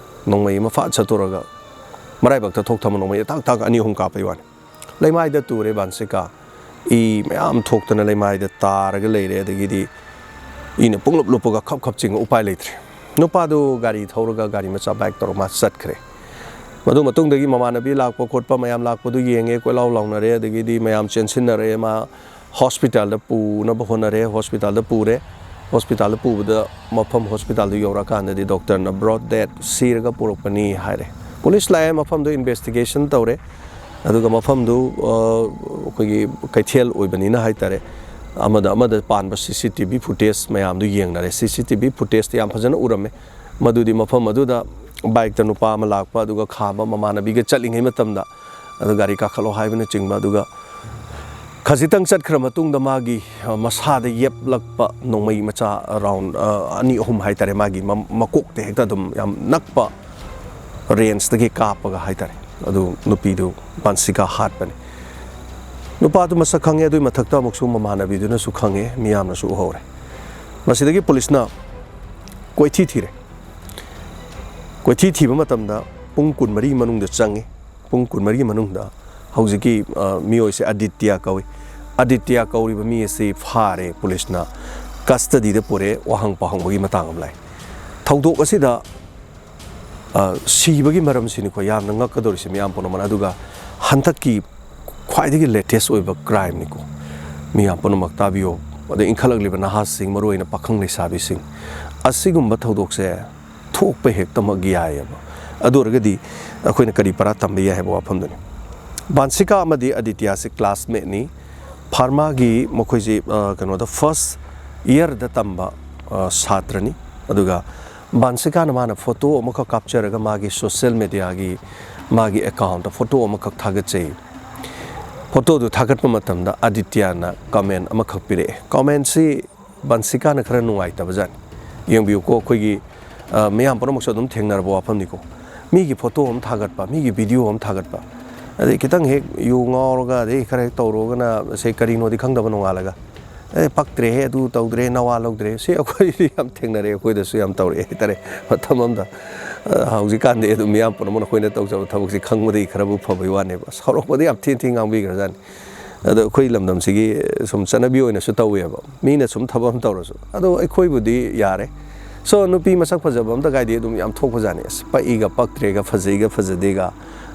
ꯅꯣꯡꯃꯩ ꯑꯃ ꯐꯠ ꯁꯠꯇꯣꯔꯒ ꯃꯔꯥꯏꯕꯛꯇ ꯊꯣꯛ ꯊꯝꯕ ꯅꯣꯡꯃꯩ ꯇꯥꯛ ꯇꯥꯛ ꯑꯅꯤ ꯑꯍꯨꯝ ꯀꯥꯞꯄꯩ ꯋꯥꯅꯤ꯫ ꯂꯩꯃꯥꯏꯗ ꯇꯨꯔꯦ ꯕꯥꯟꯁꯤꯀꯥ꯫ ꯏ ꯃꯌꯥꯝ ꯊꯣꯛꯇꯅ ꯂꯩꯃꯥꯏꯗ ꯇꯥꯔꯒ ꯂꯩꯔꯦ꯫ ꯑꯗꯒꯤꯗꯤ ꯏꯅ ꯄꯨꯡꯂꯨꯞ ꯂꯨꯞꯄꯒ ꯈꯞ ꯈꯞ ꯆꯤꯡꯉ ꯎꯄꯥꯏ ꯂꯩꯇ꯭ꯔꯦ꯫ ꯅꯨꯄꯥꯗꯨ ꯒꯥꯔꯤ ꯊꯧꯔꯒ ꯒꯥꯔꯤ ꯃꯆꯥ ꯕꯥꯏꯛ ꯇꯧꯔꯒ ꯃꯥ ꯆꯠꯈ꯭ꯔꯦ꯫ ꯃꯗꯨ ꯃꯇꯨꯡꯗꯒꯤ ꯃꯃꯥꯟꯅꯕꯤ ꯂꯥꯛꯄ ꯈꯣꯠꯄ ꯃꯌꯥꯝ ꯂꯥꯛꯄꯗꯨ ꯌꯦꯡꯉꯦ, ꯀꯣꯏꯂꯥꯎ ꯂꯥꯎꯅꯔꯦ, ꯑꯗꯒꯤꯗꯤ ꯃꯌꯥꯝ ꯆꯦꯟꯁꯤꯟꯅꯔꯛꯑꯦ꯫ ꯃꯥ ꯍꯣꯁꯄꯤꯇꯥꯜꯗ ꯄꯨꯅꯕ ꯍꯣꯠꯅꯔꯦ, ꯍꯣꯁꯄꯤꯇꯥꯜꯗ ꯄꯨꯔꯦ꯫ ꯍꯣꯁꯄꯤꯇꯥꯜꯗ ꯄꯨꯕꯗ ꯃꯐꯝ ꯍꯣꯁꯄꯤꯇꯥꯜꯗꯨ ꯌꯧꯔꯛꯑꯀꯥꯟꯗꯗꯤ ꯗꯣꯛꯇꯔꯅ "ꯕ꯭ꯔꯣꯗ ꯗꯦꯠ, ꯁꯤꯔꯒ ꯄꯨꯔꯛꯄꯅꯤ" ꯍꯥꯏꯔꯦ꯫ ꯄꯨꯂꯤꯁ ꯂꯥꯛꯑꯦ, ꯃꯐꯝꯗꯨ ꯏꯟꯚꯦꯁꯇꯤꯒꯦꯁꯟ ꯇꯧꯔꯦ꯫ ꯑꯗꯨꯒ ꯃꯐꯝꯗꯨ, ꯑ, ꯑꯩꯈꯣꯏꯒꯤ ꯀꯩꯊꯦꯜ ꯑꯣꯏꯕꯅꯤꯅ ꯍꯥꯏꯇꯥꯔꯦ, ꯑꯃꯗ ꯑꯃꯗ ꯄꯥꯟꯕ ꯁꯤ ꯁꯤ ꯇꯤ ꯚꯤ ꯐꯨꯇꯦꯖ ꯃꯌꯥꯝꯗꯨ ꯌꯦꯡꯅꯔꯦ꯫ ꯁꯤ ꯁꯤ ꯇꯤ ꯚꯤ ꯐꯨꯇꯦꯖꯇ ꯌꯥꯝ ꯐꯖꯅ ꯎꯔꯝꯃꯦ꯫ ꯃꯗꯨꯗꯤ ꯃꯐꯝ ꯑꯗꯨꯗ ꯕꯥꯏꯛꯇ ꯅꯨꯄꯥ ꯑꯃ ꯂꯥꯛꯄ, ꯑꯗꯨꯒ ꯈꯥꯝꯕ ꯃꯃꯥꯟꯅꯕꯤꯒ ꯆꯠꯂꯤꯉꯩ ꯃꯇꯝꯗ, ꯑꯗꯨ ꯒꯥꯔꯤ ꯀꯥꯈꯠꯂꯣ ꯍꯥꯏꯕꯅꯆꯤꯡꯕ, ꯑꯗꯨꯒ ꯈꯖꯤꯛꯇꯪ ꯆꯠꯈ꯭ꯔ ꯃꯇꯨꯡꯗ ꯃꯥꯒꯤ, ꯑ, ꯃꯁꯥꯗ ꯌꯦꯞꯂꯛꯄ ꯅꯣꯡꯃꯩ ꯃꯆꯥ ꯔꯥꯎꯟ, ꯑ, ꯑꯅꯤ ꯑꯍꯨꯝ ꯍꯥꯏꯇꯥꯔꯦ, ꯃꯥꯒꯤ ꯃ-, ꯃꯀꯣꯛꯇ ꯍꯦꯛꯇ ꯑꯗꯨꯝ ꯌꯥꯝ ꯅꯛꯄ ꯔꯦꯟꯖꯇꯒꯤ ꯀꯥꯞꯄꯒ ꯍꯥꯏꯇꯥꯔꯦ꯫ ꯑꯗꯨ ꯅꯨꯄꯤꯗꯨ ꯕꯥꯟꯁꯤꯀꯥ ꯍꯥꯠꯄꯅꯤ꯫ ꯅꯨꯄꯥꯗꯨ ꯃꯁꯛ ꯈꯪꯉꯦ, ꯑꯗꯨꯒꯤ ꯃꯊꯛꯇ ꯑꯃꯨꯛꯁꯨ ꯃꯃꯥꯟꯅꯕꯤꯗꯨꯅꯁꯨ ꯈꯪꯉꯦ, ꯃꯤꯌꯥꯝꯅꯁꯨ ꯎꯍꯧꯔꯦ꯫ ꯃꯁꯤꯗꯒꯤ ꯄꯨꯂꯤꯁꯅ ꯀꯣꯏꯊꯤ ꯊꯤꯔꯦ꯫ ꯀꯣꯏꯊꯤ ꯊꯤꯕ ꯃꯇꯝꯗ ꯄꯨꯡ ꯀꯨꯟꯃꯔꯤ ꯃꯅꯨꯡꯗ ꯆꯪꯉꯤ꯫ ꯄꯨꯡ ꯀꯨꯟꯃꯔꯤ ꯃꯅꯨꯡꯗ ꯍꯧꯖꯤꯛꯀꯤ, ꯑ, ꯃꯤꯑꯣꯏꯁꯦ ꯑꯗꯤꯇ꯭ꯌ ꯀꯧꯏ꯫ ꯑꯗꯤꯇ꯭ꯌ ꯀꯧꯔꯤꯕ ꯃꯤ ꯑꯁꯤ ꯐꯥꯔꯦ, ꯄꯨꯂꯤꯁꯅ ꯀꯁꯇꯗꯤꯗ ꯄꯨꯔꯦ, ꯋꯥꯍꯪ ꯄꯥꯎꯍꯪꯕꯒꯤ ꯃꯇꯥꯡ ꯑꯃ ꯂꯥꯛꯏ꯫ ꯊꯧꯗꯣꯛ ꯑꯁꯤꯗ, ꯑ, ꯁꯤꯕꯒꯤ ꯃꯔꯝꯁꯤꯅꯤꯀꯣ ꯌꯥꯝꯅ ꯉꯛꯀꯗꯧꯔꯤꯁꯦ ꯃꯤꯌꯥꯝ ꯄꯨꯝꯅꯃꯛꯅ꯫ ꯑꯗꯨꯒ ꯍꯟꯗꯛꯀꯤ ꯈ꯭ꯋꯥꯏꯗꯒꯤ ꯂꯦꯇꯦꯁ ꯑꯣꯏꯕ ꯀ꯭ꯔꯥꯏꯝꯅꯤꯀꯣ, ꯃꯤꯌꯥꯝ ꯄꯨꯝꯅꯃꯛ ꯇꯥꯕꯤꯌꯣ, ꯑꯗꯩ ꯏꯟꯈꯠꯂꯛꯂꯤꯕ ꯅꯍꯥꯁꯤꯡ, ꯃꯔꯨꯑꯣꯏꯅ ꯄꯥꯈꯪ ꯂꯩꯁꯥꯕꯤꯁꯤꯡ, ꯑꯁꯤꯒꯨꯝꯕ ꯊꯧꯗꯣꯛꯁꯦ ꯊꯣꯛꯄ ꯍꯦꯛꯇꯃꯛ ꯌꯥꯏꯑꯕ꯫ ꯑꯗꯨ ꯑꯣꯏꯔꯒꯗꯤ ꯑꯩꯈꯣꯏꯅ ꯀꯔꯤ ꯄꯔꯥ ꯇꯝꯕ ꯌꯥꯏ ꯍꯥꯏꯕ ꯋꯥꯐꯝꯗꯨꯅꯤ꯫ ꯕꯥꯟꯁꯤꯀꯥ ꯑꯃꯗꯤ ꯑꯗꯤꯇ꯭ꯌꯥꯁꯤ ꯀ꯭ꯂꯥꯁꯃꯦꯠꯅꯤ꯫ ꯐꯥꯔꯃꯥꯒꯤ ꯃꯈꯣꯏꯁꯤ, ꯑ, ꯀꯩꯅꯣꯗ ꯐꯥꯔꯁ ꯏꯌꯔꯗ ꯇꯝꯕ, ꯑ, ꯁꯥꯇ꯭ꯔꯅꯤ꯫ ꯑꯗꯨꯒ ꯕꯥꯟꯁꯤꯀꯥꯅ ꯃꯥꯅ ꯐꯣꯇꯣ ꯑꯃꯈꯛ ꯀꯥꯞꯆꯔꯒ ꯃꯥꯒꯤ ꯁꯣꯁꯦꯜ ꯃꯦꯗꯤꯌꯥꯒꯤ ꯃꯥꯒꯤ ꯑꯦꯀꯥꯎꯟꯗ ꯐꯣꯇꯣ ꯑꯃꯈꯛ ꯊꯥꯒꯠꯆꯩ꯫ ꯐꯣꯇꯣꯗꯨ ꯊꯥꯒꯠꯄ ꯃꯇꯝꯗ ꯑꯗꯤꯇ꯭ꯌꯥꯅ ꯀꯃꯦꯟ ꯑꯃꯈꯛ ꯄꯤꯔꯛꯑꯦ꯫ ꯀꯃꯦꯟꯁꯤ ꯕꯟꯁꯤꯀꯥꯅ ꯈꯔ ꯅꯨꯡꯉꯥꯏꯇꯕ ꯖꯥꯠꯅꯤ꯫ ꯌꯦꯡꯕꯤꯌꯨꯀꯣ, ꯑꯩꯈꯣꯏꯒꯤ, ꯑ, ꯃꯌꯥꯝ ꯄꯨꯝꯅꯃꯛꯁꯨ ꯑꯗꯨꯝ ꯊꯦꯡꯅꯔꯕ ꯋꯥꯐꯝꯅꯤꯀꯣ꯫ ꯃꯤꯒꯤ ꯐꯣꯇꯣ ꯑꯃ ꯊꯥꯒꯠꯄ, ꯃꯤꯒꯤ ꯚꯤꯗꯤꯑꯣ ꯑꯃ ꯊꯥꯒꯠꯄ, ꯑꯗꯩ ꯈꯤꯇꯪ ꯍꯦꯛ ꯌꯨ ꯉꯥꯎꯔꯒ, ꯑꯗꯩ ꯈꯔ ꯍꯦꯛ ꯇꯧꯔꯨꯔꯒꯅ ꯁꯦ ꯀꯔꯤꯅꯣꯗꯤ ꯈꯪꯗꯕ ꯅꯣꯡꯉꯥꯜꯂꯒ, "ꯑꯦ, ꯄꯛꯇ꯭ꯔꯦꯍꯦ, ꯑꯗꯨ ꯇꯧꯗ꯭ꯔꯦ, ꯅꯋꯥ ꯂꯧꯗ꯭ꯔꯦ"꯫ ꯁꯤ ꯑꯩꯈꯣꯏꯗꯤ ꯌꯥꯝ ꯊꯦꯡꯅꯔꯦ, ꯑꯩꯈꯣꯏꯗꯁꯨ ꯌꯥꯝ ꯇꯧꯔꯛꯑꯦ ꯍꯥꯏꯇꯥꯔꯦ꯫ ꯃꯇꯝ ꯑꯃꯗ, ꯑ, ꯍꯧꯖꯤꯛꯀꯥꯟꯗꯤ ꯑꯗꯨꯝ ꯃꯤꯌꯥꯝ ꯄꯨꯝꯅꯃꯛꯅ ꯑꯩꯈꯣꯏꯅ ꯇꯧꯖꯕ ꯊꯕꯛꯁꯤ ꯈꯪꯕꯗꯒꯤ ꯈꯔꯕꯨ ꯐꯕꯩ ꯋꯥꯅꯦꯕ꯫ ꯁꯥꯎꯔꯛꯄꯗꯤ ꯌꯥꯝ ꯊꯤ ꯊꯤ ꯉꯥꯡꯕꯤꯈ꯭ꯔꯖꯥꯠꯅꯤ꯫ ꯑꯗꯣ ꯑꯩꯈꯣꯏ ꯂꯝꯗꯝꯁꯤꯒꯤ ꯁꯨꯝ ꯆꯠꯅꯕꯤ ꯑꯣꯏꯅꯁꯨ ꯇꯧꯋꯦꯕ, ꯃꯤꯅ ꯁꯨꯝ ꯊꯕꯛ ꯑꯃ ꯇꯧꯔꯁꯨ꯫ ꯑꯗꯣ ꯑꯩꯈꯣꯏꯕꯨꯗꯤ ꯌꯥꯔꯦ꯫ So, ꯅꯨꯄꯤ ꯃꯁꯛ ꯐꯖꯕ ꯑꯝꯇ ꯀꯥꯏꯗꯤ ꯑꯗꯨꯝ ꯌꯥꯝ ꯊꯣꯛꯄꯖꯥꯠꯅꯤ꯫ ꯑꯁ, ꯄꯛꯏꯒ ꯄꯛꯇ꯭ꯔꯦꯒ, ꯐꯖꯩꯒ ꯐꯖꯗꯦꯒ꯫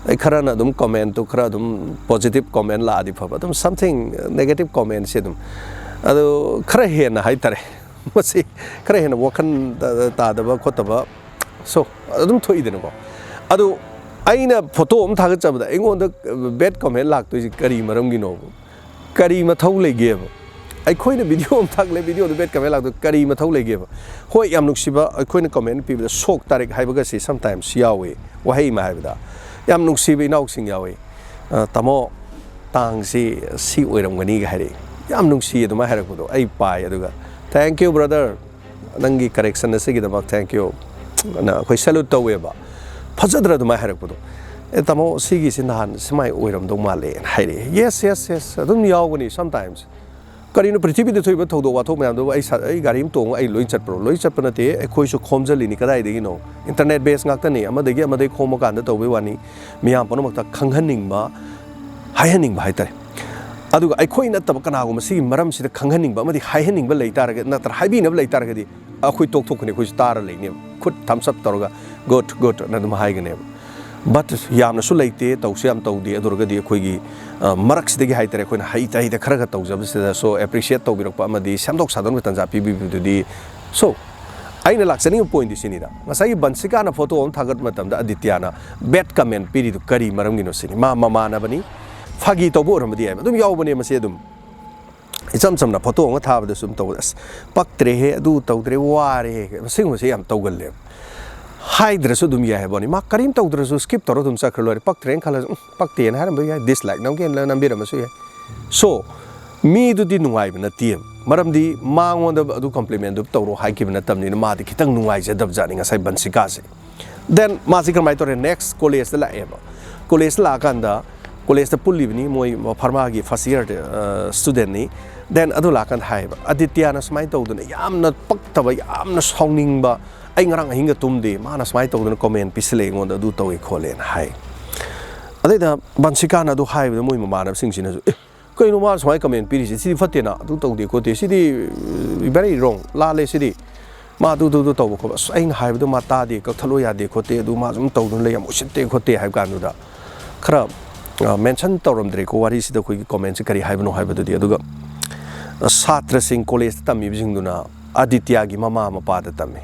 ꯑꯩ ꯈꯔꯅ ꯑꯗꯨꯝ comment ꯇꯨ ꯈꯔ ꯑꯗꯨꯝ positive comment ꯂꯥꯛꯑꯗꯤ ꯐꯕ, ꯑꯗꯨꯝ something negative comment ꯁꯦ ꯑꯗꯨꯝ, ꯑꯗꯣ ꯈꯔ ꯍꯦꯟꯅ ꯍꯥꯏꯇꯥꯔꯦ꯫ ꯃꯁꯤ ꯈꯔ ꯍꯦꯟꯅ ꯋꯥꯈꯜ ꯇꯥ-, ꯇꯥꯗꯕ ꯈꯣꯠꯇꯕ, so, ꯑꯗꯨꯝ ꯊꯣꯛꯏꯗꯅꯀꯣ꯫ ꯑꯗꯨ ꯑꯩꯅ ꯐꯣꯇꯣ ꯑꯃ ꯊꯥꯒꯠꯆꯕꯗ ꯑꯩꯉꯣꯟꯗ bad comment ꯂꯥꯛꯇꯣꯏꯁꯤ ꯀꯔꯤ ꯃꯔꯝꯒꯤꯅꯣꯕ? ꯀꯔꯤ ꯃꯊꯧ ꯂꯩꯒꯦꯕ? ꯑꯩꯈꯣꯏꯅ ꯚꯤꯗꯤꯑꯣ ꯑꯃ ꯊꯥꯒꯠꯂꯦ, ꯚꯤꯗꯤꯑꯣꯗꯨ bad comment ꯂꯥꯛꯇꯣꯏ ꯀꯔꯤ ꯃꯊꯧ ꯂꯩꯒꯦꯕ? ꯍꯣꯏ, ꯌꯥꯝ ꯅꯨꯡꯁꯤꯕ, ꯑꯩꯈꯣꯏꯅ comment ꯄꯤꯕꯗ ꯁꯣꯛ ꯇꯥꯔꯤꯛ ꯍꯥꯏꯕꯒꯁꯤ sometimes ꯌꯥꯎꯋꯤ, ꯋꯥꯍꯩ ꯑꯃ ꯍꯥꯏꯕꯗ꯫ ꯌꯥꯝ ꯅꯨꯡꯁꯤꯕ ꯏꯅꯥꯎꯁꯤꯡ ꯌꯥꯎꯋꯤ꯫ "ꯑ, ꯇꯥꯃꯣ, ꯇꯥꯡꯁꯤ ꯁꯤ ꯑꯣꯏꯔꯝꯒꯅꯤꯒ" ꯍꯥꯏꯔꯛꯏ꯫ ꯌꯥꯝ ꯅꯨꯡꯁꯤ ꯑꯗꯨꯃꯥꯏꯅ ꯍꯥꯏꯔꯛꯄꯗꯣ꯫ ꯑꯩ ꯄꯥꯏ, ꯑꯗꯨꯒ "Thank you, brother, ꯅꯪꯒꯤ correction ꯑꯁꯤꯒꯤꯗꯃꯛ thank you" ꯑꯅ ꯑꯩꯈꯣꯏ salute ꯇꯧꯋꯦꯕ꯫ ꯐꯖꯗ꯭ꯔꯥ ꯑꯗꯨꯃꯥꯏꯅ ꯍꯥꯏꯔꯛꯄꯗꯣ? "ꯑꯦ, ꯇꯥꯃꯣ, ꯁꯤꯒꯤꯁꯤ ꯅꯍꯥꯟ ꯁꯨꯃꯥꯏꯅ ꯑꯣꯏꯔꯝꯗꯧ ꯃꯥꯜꯂꯦꯅ" ꯍꯥꯏꯔꯛꯑꯦ꯫ Yes, yes, yes, ꯑꯗꯨꯝ ꯌꯥꯎꯒꯅꯤ sometimes꯫ ꯀꯔꯤꯅꯣ ꯄ꯭ꯔꯤꯊꯤꯕꯤꯗ ꯊꯣꯛꯏꯕ ꯊꯧꯗꯣꯛ ꯋꯥꯊꯣꯛ ꯃꯌꯥꯝꯗꯨꯕꯨ ꯑꯩ ꯁ-, ꯑꯩ ꯒꯥꯔꯤ ꯑꯃ ꯇꯣꯡꯉꯒ ꯑꯩ ꯂꯣꯏ ꯆꯠꯄ꯭ꯔꯣ? ꯂꯣꯏ ꯆꯠꯄ ꯅꯠꯇꯦ, ꯑꯩꯈꯣꯏꯁꯨ ꯈꯣꯝꯖꯜꯂꯤꯅꯤ꯫ ꯀꯗꯥꯏꯗꯒꯤꯅꯣ? Internet base ꯉꯥꯛꯇꯅꯤ, ꯑꯃꯗꯒꯤ ꯑꯃꯗꯒꯤ ꯈꯣꯝꯃꯀꯥꯟꯗ ꯇꯧꯕꯩ ꯋꯥꯅꯤ꯫ ꯃꯤꯌꯥꯝ ꯄꯨꯝꯅꯃꯛꯇ ꯈꯪꯍꯟꯅꯤꯡꯕ, ꯍꯥꯏꯍꯟꯅꯤꯡꯕ ꯍꯥꯏꯇꯥꯔꯦ꯫ ꯑꯗꯨꯒ ꯑꯩꯈꯣꯏ ꯅꯠꯇꯕ ꯀꯅꯥꯒꯨꯝꯕ ꯁꯤꯒꯤ ꯃꯔꯝꯁꯤꯗ ꯈꯪꯍꯟꯅꯤꯡꯕ ꯑꯃꯗꯤ ꯍꯥꯏꯍꯟꯅꯤꯡꯕ ꯂꯩ ꯇꯥꯔꯒꯗꯤ, ꯅꯠꯇ꯭ꯔꯒ ꯍꯥꯏꯕꯤꯅꯕ ꯂꯩ ꯇꯥꯔꯒꯗꯤ, ꯑꯩꯈꯣꯏ ꯇꯣꯛꯊꯣꯛꯀꯅꯤ, ꯑꯩꯈꯣꯏꯁꯨ ꯇꯥꯔ ꯂꯩꯅꯦꯕ꯫ ꯈꯨꯠ thumbs up ꯇꯧꯔꯒ "Good, good" ꯑꯅ ꯑꯗꯨꯝ ꯍꯥꯏꯒꯅꯦꯕ꯫ But ꯌꯥꯝꯅꯁꯨ ꯂꯩꯇꯦ, ꯇꯧꯁꯨ ꯌꯥꯝ ꯇꯧꯗꯦ꯫ ꯑꯗꯨ ꯑꯣꯏꯔꯒꯗꯤ ꯑꯩꯈꯣꯏꯒꯤ, ꯑ, ꯃꯔꯛꯁꯤꯗꯒꯤ ꯍꯥꯏꯇꯥꯔꯦ, ꯑꯩꯈꯣꯏꯅ ꯍꯩꯇ ꯍꯩꯇ ꯈꯔ ꯈꯔ ꯇꯧꯖꯕꯁꯤꯗ so appreciate ꯇꯧꯕꯤꯔꯛꯄ ꯑꯃꯗꯤ ꯁꯦꯝꯗꯣꯛ ꯁꯥꯗꯣꯛꯅꯕ ꯇꯥꯟꯖꯥ ꯄꯤꯕꯤꯕꯗꯨꯗꯤ꯫ So, ꯑꯩꯅ ꯂꯥꯛꯆꯅꯤꯡꯕ point ꯁꯤꯅꯤꯗ, ꯉꯁꯥꯏꯒꯤ ꯕꯟꯁꯤꯀꯥꯅ ꯐꯣꯇꯣ ꯑꯃ ꯊꯥꯒꯠꯄ ꯃꯇꯝꯗ ꯑꯗꯤꯇ꯭ꯌꯥꯅ bad comment ꯄꯤꯔꯤꯗꯨ ꯀꯔꯤ ꯃꯔꯝꯒꯤꯅꯣ ꯁꯤꯅꯤ꯫ ꯃꯥ ꯃꯃꯥꯟꯅꯕꯅꯤ, ꯐꯥꯒꯤ ꯇꯧꯕ ꯑꯣꯏꯔꯝꯕꯗꯤ ꯌꯥꯏꯕ, ꯑꯗꯨꯝ ꯌꯥꯎꯕꯅꯦ ꯃꯁꯤ ꯑꯗꯨꯝ꯫ ꯏꯆꯝ ꯆꯝꯅ ꯐꯣꯇꯣ ꯑꯃ ꯊꯥꯕꯗꯁꯨ ꯑꯗꯨꯝ ꯇꯧꯕꯗ, "ꯑꯁ, ꯄꯛꯇ꯭ꯔꯦꯍꯦ, ꯑꯗꯨ ꯇꯧꯗ꯭ꯔꯦ, ꯋꯥꯔꯦꯍꯦ", ꯃꯁꯤꯒꯨꯝꯕꯁꯦ ꯌꯥꯝ ꯇꯧꯒꯜꯂꯦꯕ꯫ ꯍꯥꯏꯗ꯭ꯔꯁꯨ ꯑꯗꯨꯝ ꯌꯥꯏ ꯍꯥꯏꯕ ꯋꯥꯅꯤ꯫ ꯃꯥ ꯀꯔꯤꯝ ꯇꯧꯗ꯭ꯔꯁꯨ skip ꯇꯧꯔ ꯑꯗꯨꯝ ꯆꯠꯈ꯭ꯔ ꯂꯣꯏꯔꯦ꯫ ꯄꯛꯇ꯭ꯔꯦꯅ ꯈꯜꯂꯁꯨ, "ꯎꯝ, ꯄꯛꯇꯦꯅ" ꯍꯥꯏꯔꯝꯕ ꯌꯥꯏ, dislike ꯅꯝꯒꯦꯅ ꯅꯝꯕꯤꯔꯝꯕꯁꯨ ꯌꯥꯏ꯫ So, ꯃꯤꯗꯨꯗꯤ ꯅꯨꯡꯉꯥꯏꯕ ꯅꯠꯇꯦꯕ, ꯃꯔꯝꯗꯤ ꯃꯉꯣꯟꯗ ꯑꯗꯨ compliment ꯗꯨ ꯇꯧꯔꯣ ꯍꯥꯏꯈꯤꯕ ꯅꯠꯇꯕꯅꯤꯅ ꯃꯥꯗꯤ ꯈꯤꯇꯪ ꯅꯨꯡꯉꯥꯏꯖꯗꯕ ꯖꯥꯠꯅꯤ ꯉꯁꯥꯏ ꯕꯟꯁꯤꯀꯥꯁꯦ꯫ Then ꯃꯥꯁꯤ ꯀꯔꯝꯍꯥꯏꯅ ꯇꯧꯔꯦ? Next ꯀꯣꯂꯦꯖꯇ ꯂꯥꯛꯑꯦꯕ꯫ ꯀꯣꯂꯦꯖꯇ ꯂꯥꯛꯑꯀꯥꯟꯗ ꯀꯣꯂꯦꯖꯇ ꯄꯨꯜꯂꯤꯕꯅꯤ, ꯃꯣꯏ ꯐꯥꯔꯃꯥꯒꯤ ꯐꯥꯔꯁ ꯏꯌꯔ ꯁ꯭ꯇꯨꯗꯦꯟꯅꯤ꯫ ꯗꯦꯟ ꯑꯗꯨ ꯂꯥꯛꯀꯥꯟꯗ ꯍꯥꯏꯌꯦꯕ, "ꯑꯗꯤꯇ꯭ꯌꯥꯅ ꯁꯨꯃꯥꯏꯅ ꯇꯧꯗꯅ ꯌꯥꯝꯅ ꯄꯛꯇꯕ, ꯌꯥꯝꯅ ꯁꯥꯎꯅꯤꯡꯕ, ꯑꯩ ꯉꯔꯥꯡ ꯑꯍꯤꯡꯒ ꯇꯨꯝꯗꯦ, ꯃꯥꯅ ꯁꯨꯃꯥꯏꯅ ꯇꯧꯗꯅ ꯀꯣꯃꯦꯟ ꯄꯤꯁꯤꯜꯂꯛꯑꯦ ꯑꯩꯉꯣꯟꯗ, ꯑꯗꯨ ꯇꯧꯋꯦ ꯈꯣꯠꯂꯦꯅ" ꯍꯥꯏ꯫ ꯑꯗꯩꯗ ꯕꯟꯁꯤꯀꯥꯅ ꯑꯗꯨ ꯍꯥꯏꯕꯗ ꯃꯣꯏ ꯃꯃꯥꯟꯅꯕꯁꯤꯡꯁꯤꯅꯁꯨ, "ꯑꯦ, ꯀꯩꯅꯣ ꯃꯥꯅ ꯁꯨꯃꯥꯏꯅ ꯀꯃꯦꯟ ꯄꯤꯔꯤꯁꯦ? ꯁꯤꯗꯤ ꯐꯠꯇꯦꯅ, ꯑꯗꯨ ꯇꯧꯗꯦ ꯈꯣꯠꯇꯦ, ꯁꯤꯗꯤ very wrong, ꯂꯥꯜꯂꯦ ꯁꯤꯗꯤ꯫ ꯃꯥ ꯑꯗꯨ, ꯑꯗꯨ, ꯑꯗꯨ ꯇꯧꯕ ꯈꯣꯠꯄ, ꯑꯁ, ꯑꯩꯅ ꯍꯥꯏꯕꯗꯣ ꯃꯥ ꯇꯥꯗꯦ, ꯀꯛꯊꯠꯂꯣ ꯌꯥꯗꯦ ꯈꯣꯠꯇꯦ, ꯑꯗꯨ ꯃꯥ ꯁꯨꯝ ꯇꯧꯗꯨꯅ ꯂꯩ, ꯌꯥꯝ ꯎꯁꯤꯠꯇꯦ ꯈꯣꯠꯇꯦ" ꯍꯥꯏꯕ ꯀꯥꯟꯗꯨꯗ ꯈꯔ, ꯑ, ꯃꯦꯟꯁꯟ ꯇꯧꯔꯝꯗ꯭ꯔꯦꯀꯣ ꯋꯥꯔꯤꯁꯤꯗ, ꯑꯩꯈꯣꯏꯒꯤ ꯀꯣꯃꯦꯟꯁꯦ ꯀꯔꯤ ꯍꯥꯏꯕꯅꯣ ꯍꯥꯏꯕꯗꯨꯗꯤ꯫ ꯑꯗꯨꯒ, ꯑ, ꯁꯥꯇ꯭ꯔꯁꯤꯡ, ꯀꯣꯂꯦꯖꯇ ꯇꯝꯃꯤꯕꯁꯤꯡꯗꯨꯅ ꯑꯗꯤꯇ꯭ꯌꯥꯒꯤ ꯃꯃꯥ ꯃꯄꯥꯗ ꯇꯝꯃꯤ꯫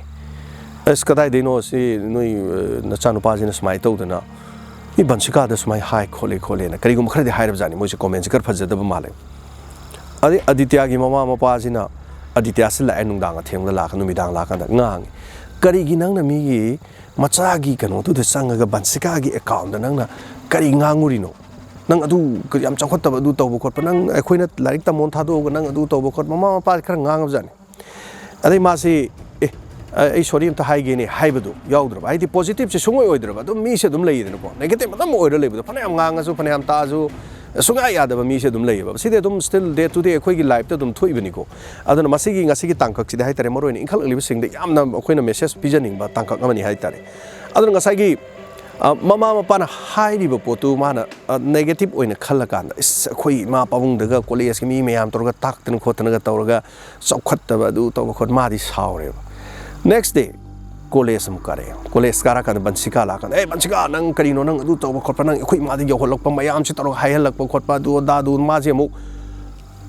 "ꯑꯁ, ꯀꯗꯥꯏꯗꯩꯅꯣ ꯁꯤ ꯅꯣꯏ, ꯑ, ꯅꯆꯥꯅꯨꯄꯥꯁꯤꯅ ꯁꯨꯃꯥꯏꯅ ꯇꯧꯗꯅ ꯃꯤ ꯕꯟꯁꯤꯀꯥꯗ ꯁꯨꯃꯥꯏꯅ ꯍꯥꯏ ꯈꯣꯠꯂꯦ" ꯈꯣꯠꯂꯦꯅ ꯀꯔꯤꯒꯨꯝꯕ ꯈꯔꯗꯤ ꯍꯥꯏꯔꯕꯖꯥꯠꯅꯤ꯫ ꯃꯣꯏꯁꯦ ꯀꯣꯃꯦꯟꯁꯦ ꯈꯔ ꯐꯖꯗꯕ ꯃꯥꯜꯂꯦ꯫ ꯑꯗꯩ ꯑꯗꯤꯇ꯭ꯌꯥꯒꯤ ꯃꯃꯥ ꯃꯄꯥꯁꯤꯅ, ꯑꯗꯤꯇ꯭ꯌꯥꯁꯤ ꯂꯥꯛꯑꯦ, ꯅꯨꯡꯗꯥꯡ ꯑꯊꯦꯡꯕꯗ ꯂꯥꯛꯑꯒ, ꯅꯨꯃꯤꯗꯥꯡ ꯂꯥꯛꯑꯀꯥꯟꯗ ꯉꯥꯡꯉꯤ, "ꯀꯔꯤꯒꯤ ꯅꯪꯅ ꯃꯤꯒꯤ ꯃꯆꯥꯒꯤ ꯀꯩꯅꯣꯗꯨꯗ ꯆꯪꯉꯒ ꯕꯟꯁꯤꯀꯥꯒꯤ ꯑꯦꯀꯥꯎꯟꯗ ꯅꯪꯅ ꯀꯔꯤ ꯉꯥꯡꯉꯨꯔꯤꯅꯣ? ꯅꯪ ꯑꯗꯨ ꯌꯥꯝ ꯆꯥꯎꯈꯠꯇꯕ, ꯑꯗꯨ ꯇꯧꯕ ꯈꯣꯠꯄ, ꯅꯪ ꯑꯩꯈꯣꯏꯅ ꯂꯥꯏꯔꯤꯛ ꯇꯝꯃꯣꯅ ꯊꯥꯗꯣꯛꯑꯒ ꯅꯪ ꯑꯗꯨ ꯇꯧꯕ ꯈꯣꯠꯄ", ꯃꯃꯥ ꯃꯄꯥꯁꯤ ꯈꯔ ꯉꯥꯡꯉꯕꯖꯥꯠꯅꯤ꯫ ꯑꯗꯩ ꯃꯥꯁꯤ, "ꯑꯦ, ꯑꯩ ꯁꯣꯔꯤ ꯑꯝꯇ ꯍꯥꯏꯒꯦꯅꯦ" ꯍꯥꯏꯕꯗꯨ ꯌꯥꯎꯗ꯭ꯔꯕ꯫ ꯍꯥꯏꯗꯤ ꯄꯣꯖꯤꯇꯤꯚꯁꯦ ꯁꯨꯡꯑꯣꯏ ꯑꯣꯏꯗ꯭ꯔꯕ, ꯑꯗꯨꯝ ꯃꯤꯁꯦ ꯑꯗꯨꯝ ꯂꯩꯌꯦꯗꯅꯀꯣ, ꯅꯦꯒꯦꯇꯤꯚ ꯑꯗꯨꯝ ꯑꯣꯏꯔ ꯂꯩꯕꯗꯣ, ꯐꯅꯌꯥꯝ ꯉꯥꯡꯉꯁꯨ, ꯐꯅꯌꯥꯝ ꯇꯥꯛꯑꯁꯨ, ꯁꯨꯡꯌꯥ ꯌꯥꯗꯕ ꯃꯤꯁꯦ ꯑꯗꯨꯝ ꯂꯩꯌꯦꯕ꯫ ꯁꯤꯗꯤ ꯑꯗꯨꯝ ꯁ꯭ꯇꯤꯜ ꯗꯦ ꯇꯨ ꯗꯦ ꯑꯩꯈꯣꯏꯒꯤ ꯂꯥꯏꯐꯇ ꯑꯗꯨꯝ ꯊꯣꯛꯏꯕꯅꯤꯀꯣ꯫ ꯑꯗꯨꯅ ꯃꯁꯤꯒꯤ, ꯉꯁꯤꯒꯤ ꯇꯥꯡꯀꯛꯁꯤꯗ ꯍꯥꯏꯇꯥꯔꯦ, ꯃꯔꯨꯑꯣꯏꯅ ꯏꯟꯈꯠꯂꯛꯂꯤꯕꯁꯤꯡꯗ ꯌꯥꯝꯅ ꯑꯩꯈꯣꯏꯅ ꯃꯦꯁꯦꯖ ꯄꯤꯖꯅꯤꯡꯕ ꯇꯥꯡꯀꯛ ꯑꯃꯅꯤ ꯍꯥꯏꯇꯥꯔꯦ꯫ ꯑꯗꯨꯅ ꯉꯁꯥꯏꯒꯤ, ꯑ, ꯃꯃꯥ ꯃꯄꯥꯅ ꯍꯥꯏꯔꯤꯕ ꯄꯣꯠꯇꯨ ꯃꯥꯅ, ꯑ, ꯅꯦꯒꯦꯇꯤꯚ ꯑꯣꯏꯅ ꯈꯜꯂꯀꯥꯟꯗ, "ꯏꯁ, ꯑꯩꯈꯣꯏ ꯏꯃꯥ ꯄꯥꯕꯨꯡꯗꯒ ꯀꯣꯂꯦꯖꯀꯤ ꯃꯤ ꯃꯌꯥꯝ ꯇꯧꯔꯒ ꯇꯥꯛꯇꯅ ꯈꯣꯠꯇꯅꯒ ꯇꯧꯔꯒ ꯆꯥꯎꯈꯠꯇꯕ ꯑꯗꯨ ꯇꯧꯕ ꯈꯣꯠꯄ", ꯃꯥꯗꯤ ꯁꯥꯎꯔꯦꯕ꯫ ꯅꯦꯛꯁ ꯗꯦ ꯀꯣꯂꯦꯖ ꯑꯃꯨꯛ ꯀꯥꯔꯛꯑꯦ꯫ ꯀꯣꯂꯦꯖ ꯀꯥꯔꯀꯥꯟꯗ ꯕꯟꯁꯤꯀꯥ ꯂꯥꯛꯀꯥꯟꯗ, "ꯑꯦ, ꯕꯟꯁꯤꯀꯥ, ꯅꯪ ꯀꯔꯤꯅꯣ, ꯅꯪ ꯑꯗꯨ ꯇꯧꯕ ꯈꯣꯠꯄ, ꯅꯪ ꯑꯩꯈꯣꯏ ꯏꯃꯥꯗ ꯌꯧꯍꯜꯂꯛꯄ ꯃꯌꯥꯝꯁꯤ ꯇꯧꯔꯒ ꯍꯥꯏꯍꯜꯂꯛꯄ ꯈꯣꯠꯄ, ꯑꯗꯨ ꯑꯗꯥ ꯑꯗꯨ", ꯃꯥꯁꯦ ꯑꯃꯨꯛ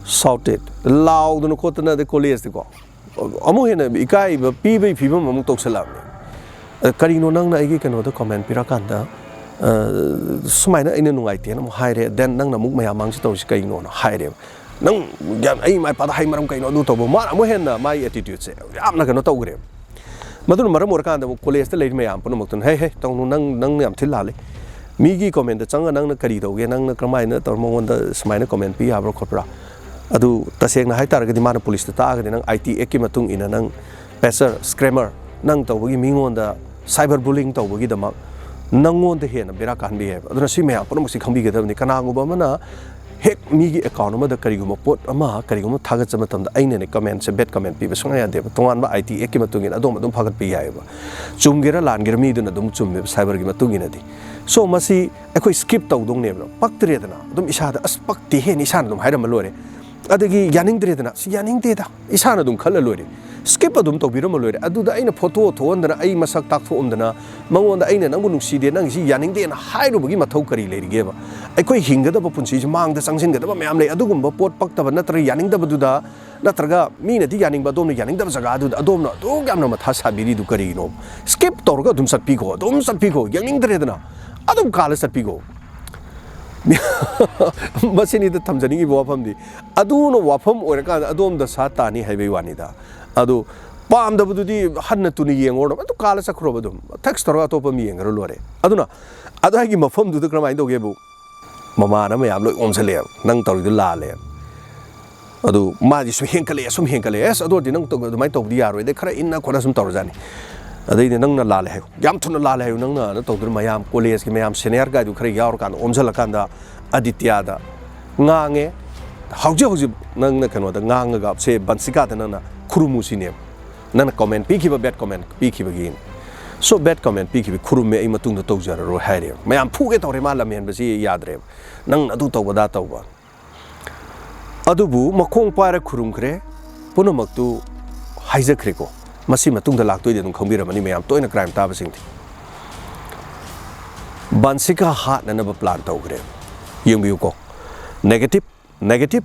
ꯁꯥꯎꯇꯦꯠ, ꯂꯥꯎꯗꯅ ꯈꯣꯠꯇꯅ ꯑꯗꯩ ꯀꯣꯂꯦꯖꯇꯀꯣ ꯑꯃꯨꯛ ꯍꯦꯟꯅ ꯏꯀꯥꯏꯕ ꯄꯤꯕꯒꯤ ꯐꯤꯕꯝ ꯑꯃꯨꯛ ꯇꯧꯁꯜꯂꯛꯑꯕꯅꯦ꯫ ꯑ, "ꯀꯔꯤꯅꯣ ꯅꯪꯅ ꯑꯩꯒꯤ ꯀꯩꯅꯣꯗ ꯀꯣꯃꯦꯟ ꯄꯤꯔꯀꯥꯟꯗ, ꯑ, ꯁꯨꯃꯥꯏꯅ ꯑꯩꯅ ꯅꯨꯡꯉꯥꯏꯇꯦꯅ ꯑꯃꯨꯛ ꯍꯥꯏꯔꯦ, ꯗꯦꯟ ꯅꯪꯅ ꯑꯃꯨꯛ ꯃꯌꯥꯝ ꯃꯥꯡꯁꯤ ꯇꯧꯔꯤꯁꯤ ꯀꯩꯅꯣꯅ?" ꯍꯥꯏꯔꯦꯕ꯫ "ꯅꯪ ꯒ꯭ꯌꯥꯟ, ꯑꯩ ꯏꯃꯥ ꯏꯄꯥꯗ ꯍꯥꯏ ꯃꯔꯝ ꯀꯩꯅꯣ?" ꯑꯗꯨ ꯇꯧꯕ, ꯃꯥꯅ ꯑꯃꯨꯛ ꯍꯦꯟꯅ ꯃꯥꯒꯤ ꯑꯦꯇꯤꯇ꯭ꯌꯨꯠꯁꯦ ꯌꯥꯝꯅ ꯀꯩꯅꯣ ꯇꯧꯈ꯭ꯔꯦꯕ꯫ ꯃꯗꯨꯅ ꯃꯔꯝ ꯑꯣꯏꯔꯀꯥꯟꯗ ꯑꯃꯨꯛ ꯀꯣꯂꯦꯖꯇ ꯂꯩꯔꯤ ꯃꯌꯥꯝ ꯄꯨꯝꯅꯃꯛꯇꯨꯅ, "ꯍꯦ, ꯍꯦ, ꯇꯧꯅꯨ, ꯅꯪ, ꯅꯪ ꯌꯥꯝ ꯊꯤ ꯂꯥꯜꯂꯤ꯫ ꯃꯤꯒꯤ ꯀꯣꯃꯦꯟꯗ ꯆꯪꯉ ꯅꯪꯅ ꯀꯔꯤ ꯇꯧꯒꯦ? ꯅꯪꯅ ꯀꯔꯝꯍꯥꯏꯅ ꯇꯧꯔ ꯃꯉꯣꯟꯗ ꯁꯨꯃꯥꯏꯅ ꯀꯣꯃꯦꯟ ꯄꯤ ꯌꯥꯕ꯭ꯔꯥ ꯈꯣꯠꯄ꯭ꯔꯥ?" ꯑꯗꯨ ꯇꯁꯦꯡꯅ ꯍꯥꯏ ꯇꯥꯔꯒꯗꯤ ꯃꯥꯅ ꯄꯨꯂꯤꯁꯇ ꯇꯥꯛꯑꯒꯗꯤ ꯅꯪ ꯑꯥꯏ ꯇꯤ ꯑꯦꯛꯀꯤ ꯃꯇꯨꯡ ꯏꯟꯅ ꯅꯪ ꯄꯦꯆꯔ, ꯁ꯭ꯀꯦꯃꯔ, ꯅꯪ ꯇꯧꯕꯒꯤ ꯃꯤꯉꯣꯟꯗ ꯁꯥꯏꯕꯔ ꯕꯨꯂꯤꯡ ꯇꯧꯕꯒꯤꯗꯃꯛ ꯅꯪꯉꯣꯟꯗ ꯍꯦꯟꯅ ꯕꯦꯔꯥ ꯀꯥꯍꯟꯕ ꯌꯥꯏꯕ꯫ ꯑꯗꯨꯅ ꯁꯤ ꯃꯌꯥꯝ ꯄꯨꯝꯅꯃꯛꯁꯤ ꯈꯪꯕꯤꯒꯗꯕꯅꯤ꯫ ꯀꯅꯥꯒꯨꯝꯕ ꯑꯃꯅ ꯍꯦꯛ ꯃꯤꯒꯤ ꯑꯦꯀꯥꯎꯟ ꯑꯃꯗ ꯀꯔꯤꯒꯨꯝꯕ ꯄꯣꯠ ꯑꯃ, ꯀꯔꯤꯒꯨꯝꯕ ꯊꯥꯒꯠꯆꯕ ꯃꯇꯝꯗ ꯑꯩꯅꯅꯦ ꯀꯃꯦꯟꯁꯦ, ꯕꯦꯠ ꯀꯃꯦꯟ ꯄꯤꯕ ꯁꯨꯡꯌꯥ ꯌꯥꯗꯦꯕ꯫ ꯇꯣꯉꯥꯟꯕ ꯑꯥꯏ ꯇꯤ ꯑꯦꯛꯀꯤ ꯃꯇꯨꯡ ꯏꯟꯅ ꯑꯗꯣꯝ ꯑꯗꯨꯝ ꯐꯒꯠꯄ ꯌꯥꯏꯑꯕ꯫ ꯆꯨꯝꯒꯦꯔꯥ ꯂꯥꯟꯒꯦꯔꯥ ꯃꯤꯗꯨꯅ ꯑꯗꯨꯝ ꯆꯨꯝꯃꯦꯕ, ꯁꯥꯏꯕꯔꯒꯤ ꯃꯇꯨꯡ ꯏꯟꯅꯗꯤ꯫ ꯁꯣ ꯃꯁꯤ ꯑꯩꯈꯣꯏ ꯁ꯭ꯀꯤꯞ ꯇꯧꯗꯧꯅꯦꯕ꯫ ꯄꯛꯇ꯭ꯔꯦꯗꯅ ꯑꯗꯨꯝ ꯏꯁꯥꯗ, "ꯑꯁ, ꯄꯛꯇꯦꯍꯦꯅ" ꯏꯁꯥꯅ ꯑꯗꯨꯝ ꯍꯥꯏꯔꯝꯃ ꯂꯣꯏꯔꯦ꯫ ꯑꯗꯒꯤ ꯌꯥꯅꯤꯡꯗ꯭ꯔꯦꯗꯅ, "ꯁꯤ ꯌꯥꯅꯤꯡꯗꯦꯗ", ꯏꯁꯥꯅ ꯑꯗꯨꯝ ꯈꯜꯂ ꯂꯣꯏꯔꯦ꯫ ꯁ꯭ꯀꯤꯞ ꯑꯗꯨꯝ ꯇꯧꯕꯤꯔꯝꯃ ꯂꯣꯏꯔꯦ꯫ ꯑꯗꯨꯗ ꯑꯩꯅ ꯐꯣꯇꯣ ꯊꯣꯛꯍꯟꯗꯅ, ꯑꯩ ꯃꯁꯛ ꯇꯥꯛꯊꯣꯛꯑꯝꯗꯅ, ꯃꯉꯣꯟꯗ "ꯑꯩꯅ ꯅꯪꯕꯨ ꯅꯨꯡꯁꯤꯗꯦ, ꯅꯪ ꯁꯤ ꯌꯥꯅꯤꯡꯗꯦꯅ" ꯍꯥꯏꯔꯨꯕꯒꯤ ꯃꯊꯧ ꯀꯔꯤ ꯂꯩꯔꯤꯒꯦꯕ? ꯑꯩꯈꯣꯏ ꯍꯤꯡꯒꯗꯕ ꯄꯨꯟꯁꯤꯁꯤ ꯃꯥꯡꯗ ꯆꯪꯁꯤꯟꯒꯗꯕ ꯃꯌꯥꯝ ꯂꯩ꯫ ꯑꯗꯨꯒꯨꯝꯕ ꯄꯣꯠ ꯄꯛꯇꯕ ꯅꯠꯇ꯭ꯔꯒ ꯌꯥꯅꯤꯡꯗꯕꯗꯨꯗ, ꯅꯠꯇ꯭ꯔꯒ ꯃꯤꯅꯗꯤ ꯌꯥꯅꯤꯡꯕ, ꯑꯗꯣꯝꯅ ꯌꯥꯅꯤꯡꯗꯕ ꯖꯒꯥꯗꯨꯗ ꯑꯗꯣꯝꯅ ꯑꯗꯨꯛ ꯌꯥꯝꯅ ꯃꯊꯥ ꯁꯥꯕꯤꯔꯤꯗꯨ ꯀꯔꯤꯒꯤꯅꯣ? ꯁ꯭ꯀꯤꯞ ꯇꯧꯔꯒ ꯑꯗꯨꯝ ꯆꯠꯄꯤꯈꯣ, ꯑꯗꯨꯝ ꯆꯠꯄꯤꯈꯣ, ꯌꯦꯡꯅꯤꯡꯗ꯭ꯔꯦꯗꯅ ꯑꯗꯨꯝ ꯀꯥꯜꯂ ꯆꯠꯄꯤꯈꯣ꯫ ꯃꯁꯤꯅꯤꯗ ꯊꯝꯖꯅꯤꯡꯉꯤꯕ ꯋꯥꯐꯝꯗꯤ꯫ ꯑꯗꯨꯅ ꯋꯥꯐꯝ ꯑꯣꯏꯔꯀꯥꯟꯗ ꯑꯗꯣꯝꯗ ꯁꯥ ꯇꯥꯅꯤ ꯍꯥꯏꯕꯒꯤ ꯋꯥꯅꯤꯗ꯫ ꯑꯗꯨ ꯄꯥꯝꯗꯕꯗꯨꯗꯤ ꯍꯟꯅ ꯇꯨꯅ ꯌꯦꯡꯉꯨꯔꯣ, ꯑꯗꯨ ꯀꯥꯜꯂ ꯆꯠꯈ꯭ꯔꯣꯕ, ꯑꯗꯨꯝ ꯇꯦꯛꯁ ꯇꯧꯔꯒ ꯑꯇꯣꯞꯄ ꯑꯃ ꯌꯦꯡꯈ꯭ꯔ ꯂꯣꯏꯔꯦ꯫ ꯑꯗꯨꯅ ꯑꯗꯨꯋꯥꯏꯒꯤ ꯃꯐꯝꯗꯨꯗ ꯀꯔꯝꯍꯥꯏꯅ ꯇꯧꯒꯦꯕꯨ, ꯃꯃꯥꯟꯅꯕ ꯃꯌꯥꯝ ꯂꯣꯏ ꯑꯣꯝꯁꯤꯜꯂꯛꯑꯦꯕ, "ꯅꯪ ꯇꯧꯔꯤꯗꯨ ꯂꯥꯜꯂꯦ"꯫ ꯑꯗꯨ ꯃꯥꯗꯤ ꯁꯨꯝ ꯍꯦꯟꯀꯠꯂꯛꯑꯦ, ꯁꯨꯝ ꯍꯦꯟꯀꯠꯂꯛꯑꯦ꯫ "ꯑꯁ, ꯑꯗꯨ ꯑꯣꯏꯔꯗꯤ ꯅꯪ ꯇꯧ-, ꯑꯗꯨꯃꯥꯏꯅ ꯇꯧꯕꯗꯤ ꯌꯥꯔꯣꯏ", ꯑꯗꯩ ꯈꯔ ꯏꯟꯅ ꯈꯣꯠꯅ ꯁꯨꯝ ꯇꯧꯔꯖꯥꯠꯅꯤ꯫ ꯑꯗꯩꯗꯤ "ꯅꯪꯅ ꯂꯥꯜꯂꯦ ꯍꯥꯏꯌꯨ, ꯌꯥꯝ ꯊꯨꯅ ꯂꯥꯜꯂꯦ ꯍꯥꯏꯌꯨ, ꯅꯪꯅ" ꯇꯧꯗꯅ ꯃꯌꯥꯝ ꯀꯣꯂꯦꯖꯀꯤ ꯃꯌꯥꯝ ꯁꯦꯅꯤꯌꯔ ꯒꯥꯏꯗꯨ ꯈꯔ ꯌꯥꯎꯔꯀꯥꯟꯗ ꯑꯣꯝꯁꯤꯜꯂꯀꯥꯟꯗ ꯑꯗꯤꯇ꯭ꯌꯥꯗ ꯉꯥꯡꯉꯦ꯫ "ꯍꯧꯖꯤꯛ ꯍꯧꯖꯤꯛ ꯅꯪꯅ ꯀꯩꯅꯣꯗ ꯉꯥꯡꯉꯒ ꯁꯦ ꯕꯟꯁꯤꯀꯥꯗ ꯅꯪꯅ ꯈꯨꯔꯨꯝꯃꯨ ꯁꯤꯅꯦꯕ, ꯅꯪꯅ ꯀꯣꯃꯦꯟ ꯄꯤꯈꯤꯕ, ꯕꯦꯠ ꯀꯣꯃꯦꯟ ꯄꯤꯈꯤꯕꯒꯤ꯫ ꯁꯣ ꯕꯦꯠ ꯀꯣꯃꯦꯟ ꯄꯤꯈꯤꯕ ꯈꯨꯔꯨꯝꯃꯦ, ꯑꯩ ꯃꯇꯨꯡꯗ ꯇꯧꯖꯔꯔꯣꯏ" ꯍꯥꯏꯔꯦꯕ꯫ ꯃꯌꯥꯝ ꯐꯨꯒꯦ ꯇꯧꯔꯦ, ꯃꯥ ꯂꯝꯍꯦꯟꯕꯁꯤ ꯌꯥꯗ꯭ꯔꯦꯕ, "ꯅꯪꯅ ꯑꯗꯨ ꯇꯧꯕ ꯑꯗꯥ ꯇꯧꯕ"꯫ ꯑꯗꯨꯕꯨ ꯃꯈꯣꯡ ꯄꯥꯏꯔ ꯈꯨꯔꯨꯝꯈ꯭ꯔꯦ, ꯄꯨꯝꯅꯃꯛꯇꯨ ꯍꯥꯏꯖꯈ꯭ꯔꯦꯀꯣ꯫ ꯃꯁꯤ ꯃꯇꯨꯡꯗ ꯂꯥꯛꯇꯣꯏꯗꯤ ꯑꯗꯨꯝ ꯈꯪꯕꯤꯔꯝꯃꯅꯤ ꯃꯌꯥꯝ, ꯇꯣꯏꯅ ꯀ꯭ꯔꯥꯏꯝ ꯇꯥꯕꯁꯤꯡꯗꯤ꯫ ꯕꯟꯁꯤꯀꯥ ꯍꯥꯠꯅꯅꯕ ꯄ꯭ꯂꯥꯟ ꯇꯧꯈ꯭ꯔꯦ꯫ ꯌꯦꯡꯕꯤꯌꯨꯀꯣ, negative, negative,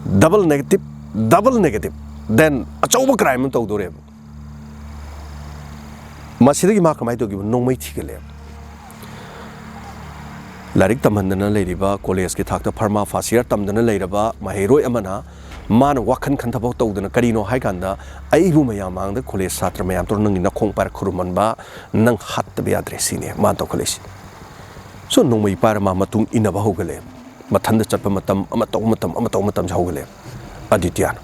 double negative, double negative, then ꯑꯆꯧꯕ ꯀ꯭ꯔꯥꯏꯝ ꯑꯃ ꯇꯧꯗꯣꯔꯦꯕ꯫ ꯃꯁꯤꯗꯒꯤ ꯃꯥ ꯀꯃꯥꯏꯅ ꯇꯧꯈꯤꯕ? ꯅꯣꯡꯃꯩ ꯊꯤꯒꯠꯂꯦꯕ꯫ ꯂꯥꯏꯔꯤꯛ ꯇꯝꯍꯟꯗꯅ ꯂꯩꯔꯤꯕ, ꯀꯣꯂꯦꯖꯀꯤ ꯊꯥꯛꯇ ꯐꯥꯔꯃꯥ ꯐꯥꯔꯁ ꯏꯌꯥꯔ ꯇꯝꯗꯅ ꯂꯩꯔꯕ ꯃꯍꯩꯔꯣꯏ ꯑꯃꯅ ꯃꯥꯅ ꯋꯥꯈꯜ ꯈꯟꯊꯕ ꯇꯧꯗꯅ, ꯀꯔꯤꯅꯣ ꯍꯥꯏ ꯀꯥꯟꯗ, "ꯑꯩꯕꯨ ꯃꯌꯥꯝ ꯃꯥꯡꯗ ꯀꯣꯂꯦꯖ ꯁꯥꯇ꯭ꯔ ꯃꯌꯥꯝ ꯇꯧꯔ ꯅꯪꯒꯤ ꯅꯈꯣꯡ ꯄꯥꯏꯔ ꯈꯨꯔꯨꯝꯍꯟꯕ, ꯅꯪ ꯍꯥꯠꯇꯕ ꯌꯥꯗ꯭ꯔꯦ" ꯁꯤꯅꯦ ꯃꯥꯅ ꯇꯧꯈꯠꯂꯛꯏꯁꯤ꯫ ꯁꯣ ꯅꯣꯡꯃꯩ ꯄꯥꯏꯔ ꯃꯥ ꯃꯇꯨꯡ ꯏꯟꯅꯕ ꯍꯧꯒꯠꯂꯛꯑꯦ꯫ ꯃꯊꯟꯗ ꯆꯠꯄ ꯃꯇꯝ, ꯑꯃ ꯇꯧꯕ ꯃꯇꯝ, ꯑꯃ ꯇꯧꯕ ꯃꯇꯝꯁꯦ ꯍꯧꯒꯠꯂꯛꯑꯦ ꯑꯗꯤꯇ꯭ꯌꯥꯅ꯫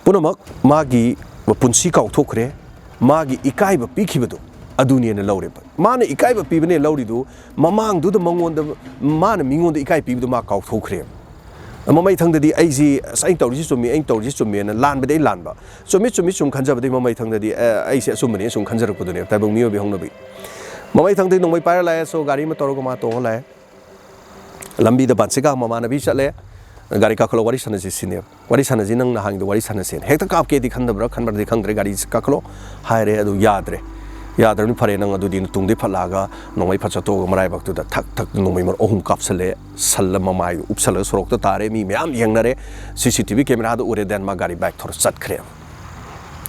ꯄꯨꯝꯅꯃꯛ ꯃꯥꯒꯤ ꯄꯨꯟꯁꯤ ꯀꯥꯎꯊꯣꯛꯈ꯭ꯔꯦ, ꯃꯥꯒꯤ ꯏꯀꯥꯏꯕ ꯄꯤꯈꯤꯕꯗꯨ ꯑꯗꯨꯅꯦꯅ ꯂꯧꯔꯦꯕ꯫ ꯃꯥꯅ ꯏꯀꯥꯏꯕ ꯄꯤꯕꯅꯦ ꯂꯧꯔꯤꯗꯨ, ꯃꯃꯥꯡꯗꯨꯗ ꯃꯉꯣꯟꯗ, ꯃꯥꯅ ꯃꯤꯉꯣꯟꯗ ꯏꯀꯥꯏ ꯄꯤꯕꯗꯨ ꯃꯥ ꯀꯥꯎꯊꯣꯛꯈ꯭ꯔꯦꯕ꯫ ꯃꯃꯩꯊꯪꯗꯗꯤ ꯑꯩꯁꯤ, "ꯑꯁ, ꯑꯩꯅ ꯇꯧꯔꯤꯁꯤ ꯆꯨꯝꯃꯤ, ꯑꯩꯅ ꯇꯧꯔꯤꯁꯤ ꯆꯨꯝꯃꯦꯅ ꯂꯥꯟꯕꯗꯤ ꯑꯩ ꯂꯥꯟꯕ, ꯆꯨꯝꯃꯤ, ꯆꯨꯝꯃꯤ, ꯆꯨꯝ ꯈꯟꯖꯕꯗꯤ ꯃꯃꯩꯊꯪꯗꯗꯤ, ꯑꯦ, ꯑꯩꯁꯦ ꯑꯆꯨꯝꯕꯅꯤ ꯁꯨꯝ ꯈꯟꯖꯔꯛꯄꯗꯨꯅꯦꯕ ꯇꯥꯏꯕꯪ ꯃꯤꯑꯣꯏꯕꯒꯤ ꯍꯧꯅꯕꯤ"꯫ ꯃꯃꯩꯊꯪꯗꯗꯤ ꯅꯣꯡꯃꯩ ꯄꯥꯏꯔ ꯂꯥꯛꯑꯦ, so ꯒꯥꯔꯤ ꯑꯃ ꯇꯧꯔꯒ ꯃꯥ ꯇꯣꯡꯉ ꯂꯥꯛꯑꯦ꯫ ꯂꯝꯕꯤꯗ ꯕꯥꯟꯁꯤꯀꯥ ꯃꯃꯥꯟꯅꯕꯤ ꯆꯠꯂꯦ, "ꯒꯥꯔꯤ ꯀꯥꯈꯠꯂꯣ, ꯋꯥꯔꯤ ꯁꯥꯟꯅꯁꯤ" ꯁꯤꯅꯦꯕ꯫ "ꯋꯥꯔꯤ ꯁꯥꯟꯅꯁꯤ, ꯅꯪ ꯅꯍꯥꯟꯒꯤꯗꯣ ꯋꯥꯔꯤ ꯁꯥꯟꯅꯁꯦꯅ"꯫ ꯍꯦꯛꯇ ꯀꯥꯞꯀꯦꯗꯤ ꯈꯟꯗꯕ꯭ꯔꯥ ꯈꯟꯕ꯭ꯔꯗꯤ ꯈꯪꯗ꯭ꯔꯦ, "ꯒꯥꯔꯤ ꯀꯥꯈꯠꯂꯣ" ꯍꯥꯏꯔꯦ, ꯑꯗꯨ ꯌꯥꯗ꯭ꯔꯦ꯫ ꯌꯥꯗ꯭ꯔꯕꯅꯤ, "ꯐꯔꯦ, ꯅꯪ ꯑꯗꯨꯗꯤ ꯅꯇꯨꯡꯗꯩ ꯐꯠ ꯂꯥꯛꯑꯒ ꯅꯣꯡꯃꯩ ꯐꯠ ꯆꯠꯇꯣꯛꯑꯒ ꯃꯔꯥꯏꯕꯛꯇꯨꯗ ꯊꯛ ꯊꯛ ꯅꯣꯡꯃꯩ ꯃꯔꯨ ꯑꯍꯨꯝ ꯀꯥꯞꯁꯜꯂꯦ, ꯁꯜꯂ ꯃꯃꯥꯏꯗꯨ ꯎꯞꯁꯜꯂꯒ ꯁꯣꯔꯣꯛꯇ ꯇꯥꯔꯦ, ꯃꯤ ꯃꯌꯥꯝ ꯌꯦꯡꯅꯔꯦ, ꯁꯤ ꯁꯤ ꯇꯤ ꯚꯤ ꯀꯦꯃꯦꯔꯥꯗ ꯎꯔꯦ, then ꯃꯥ ꯒꯥꯔꯤ ꯕꯥꯏꯛ ꯊꯧꯔ ꯆꯠꯈ꯭ꯔꯦꯕ"꯫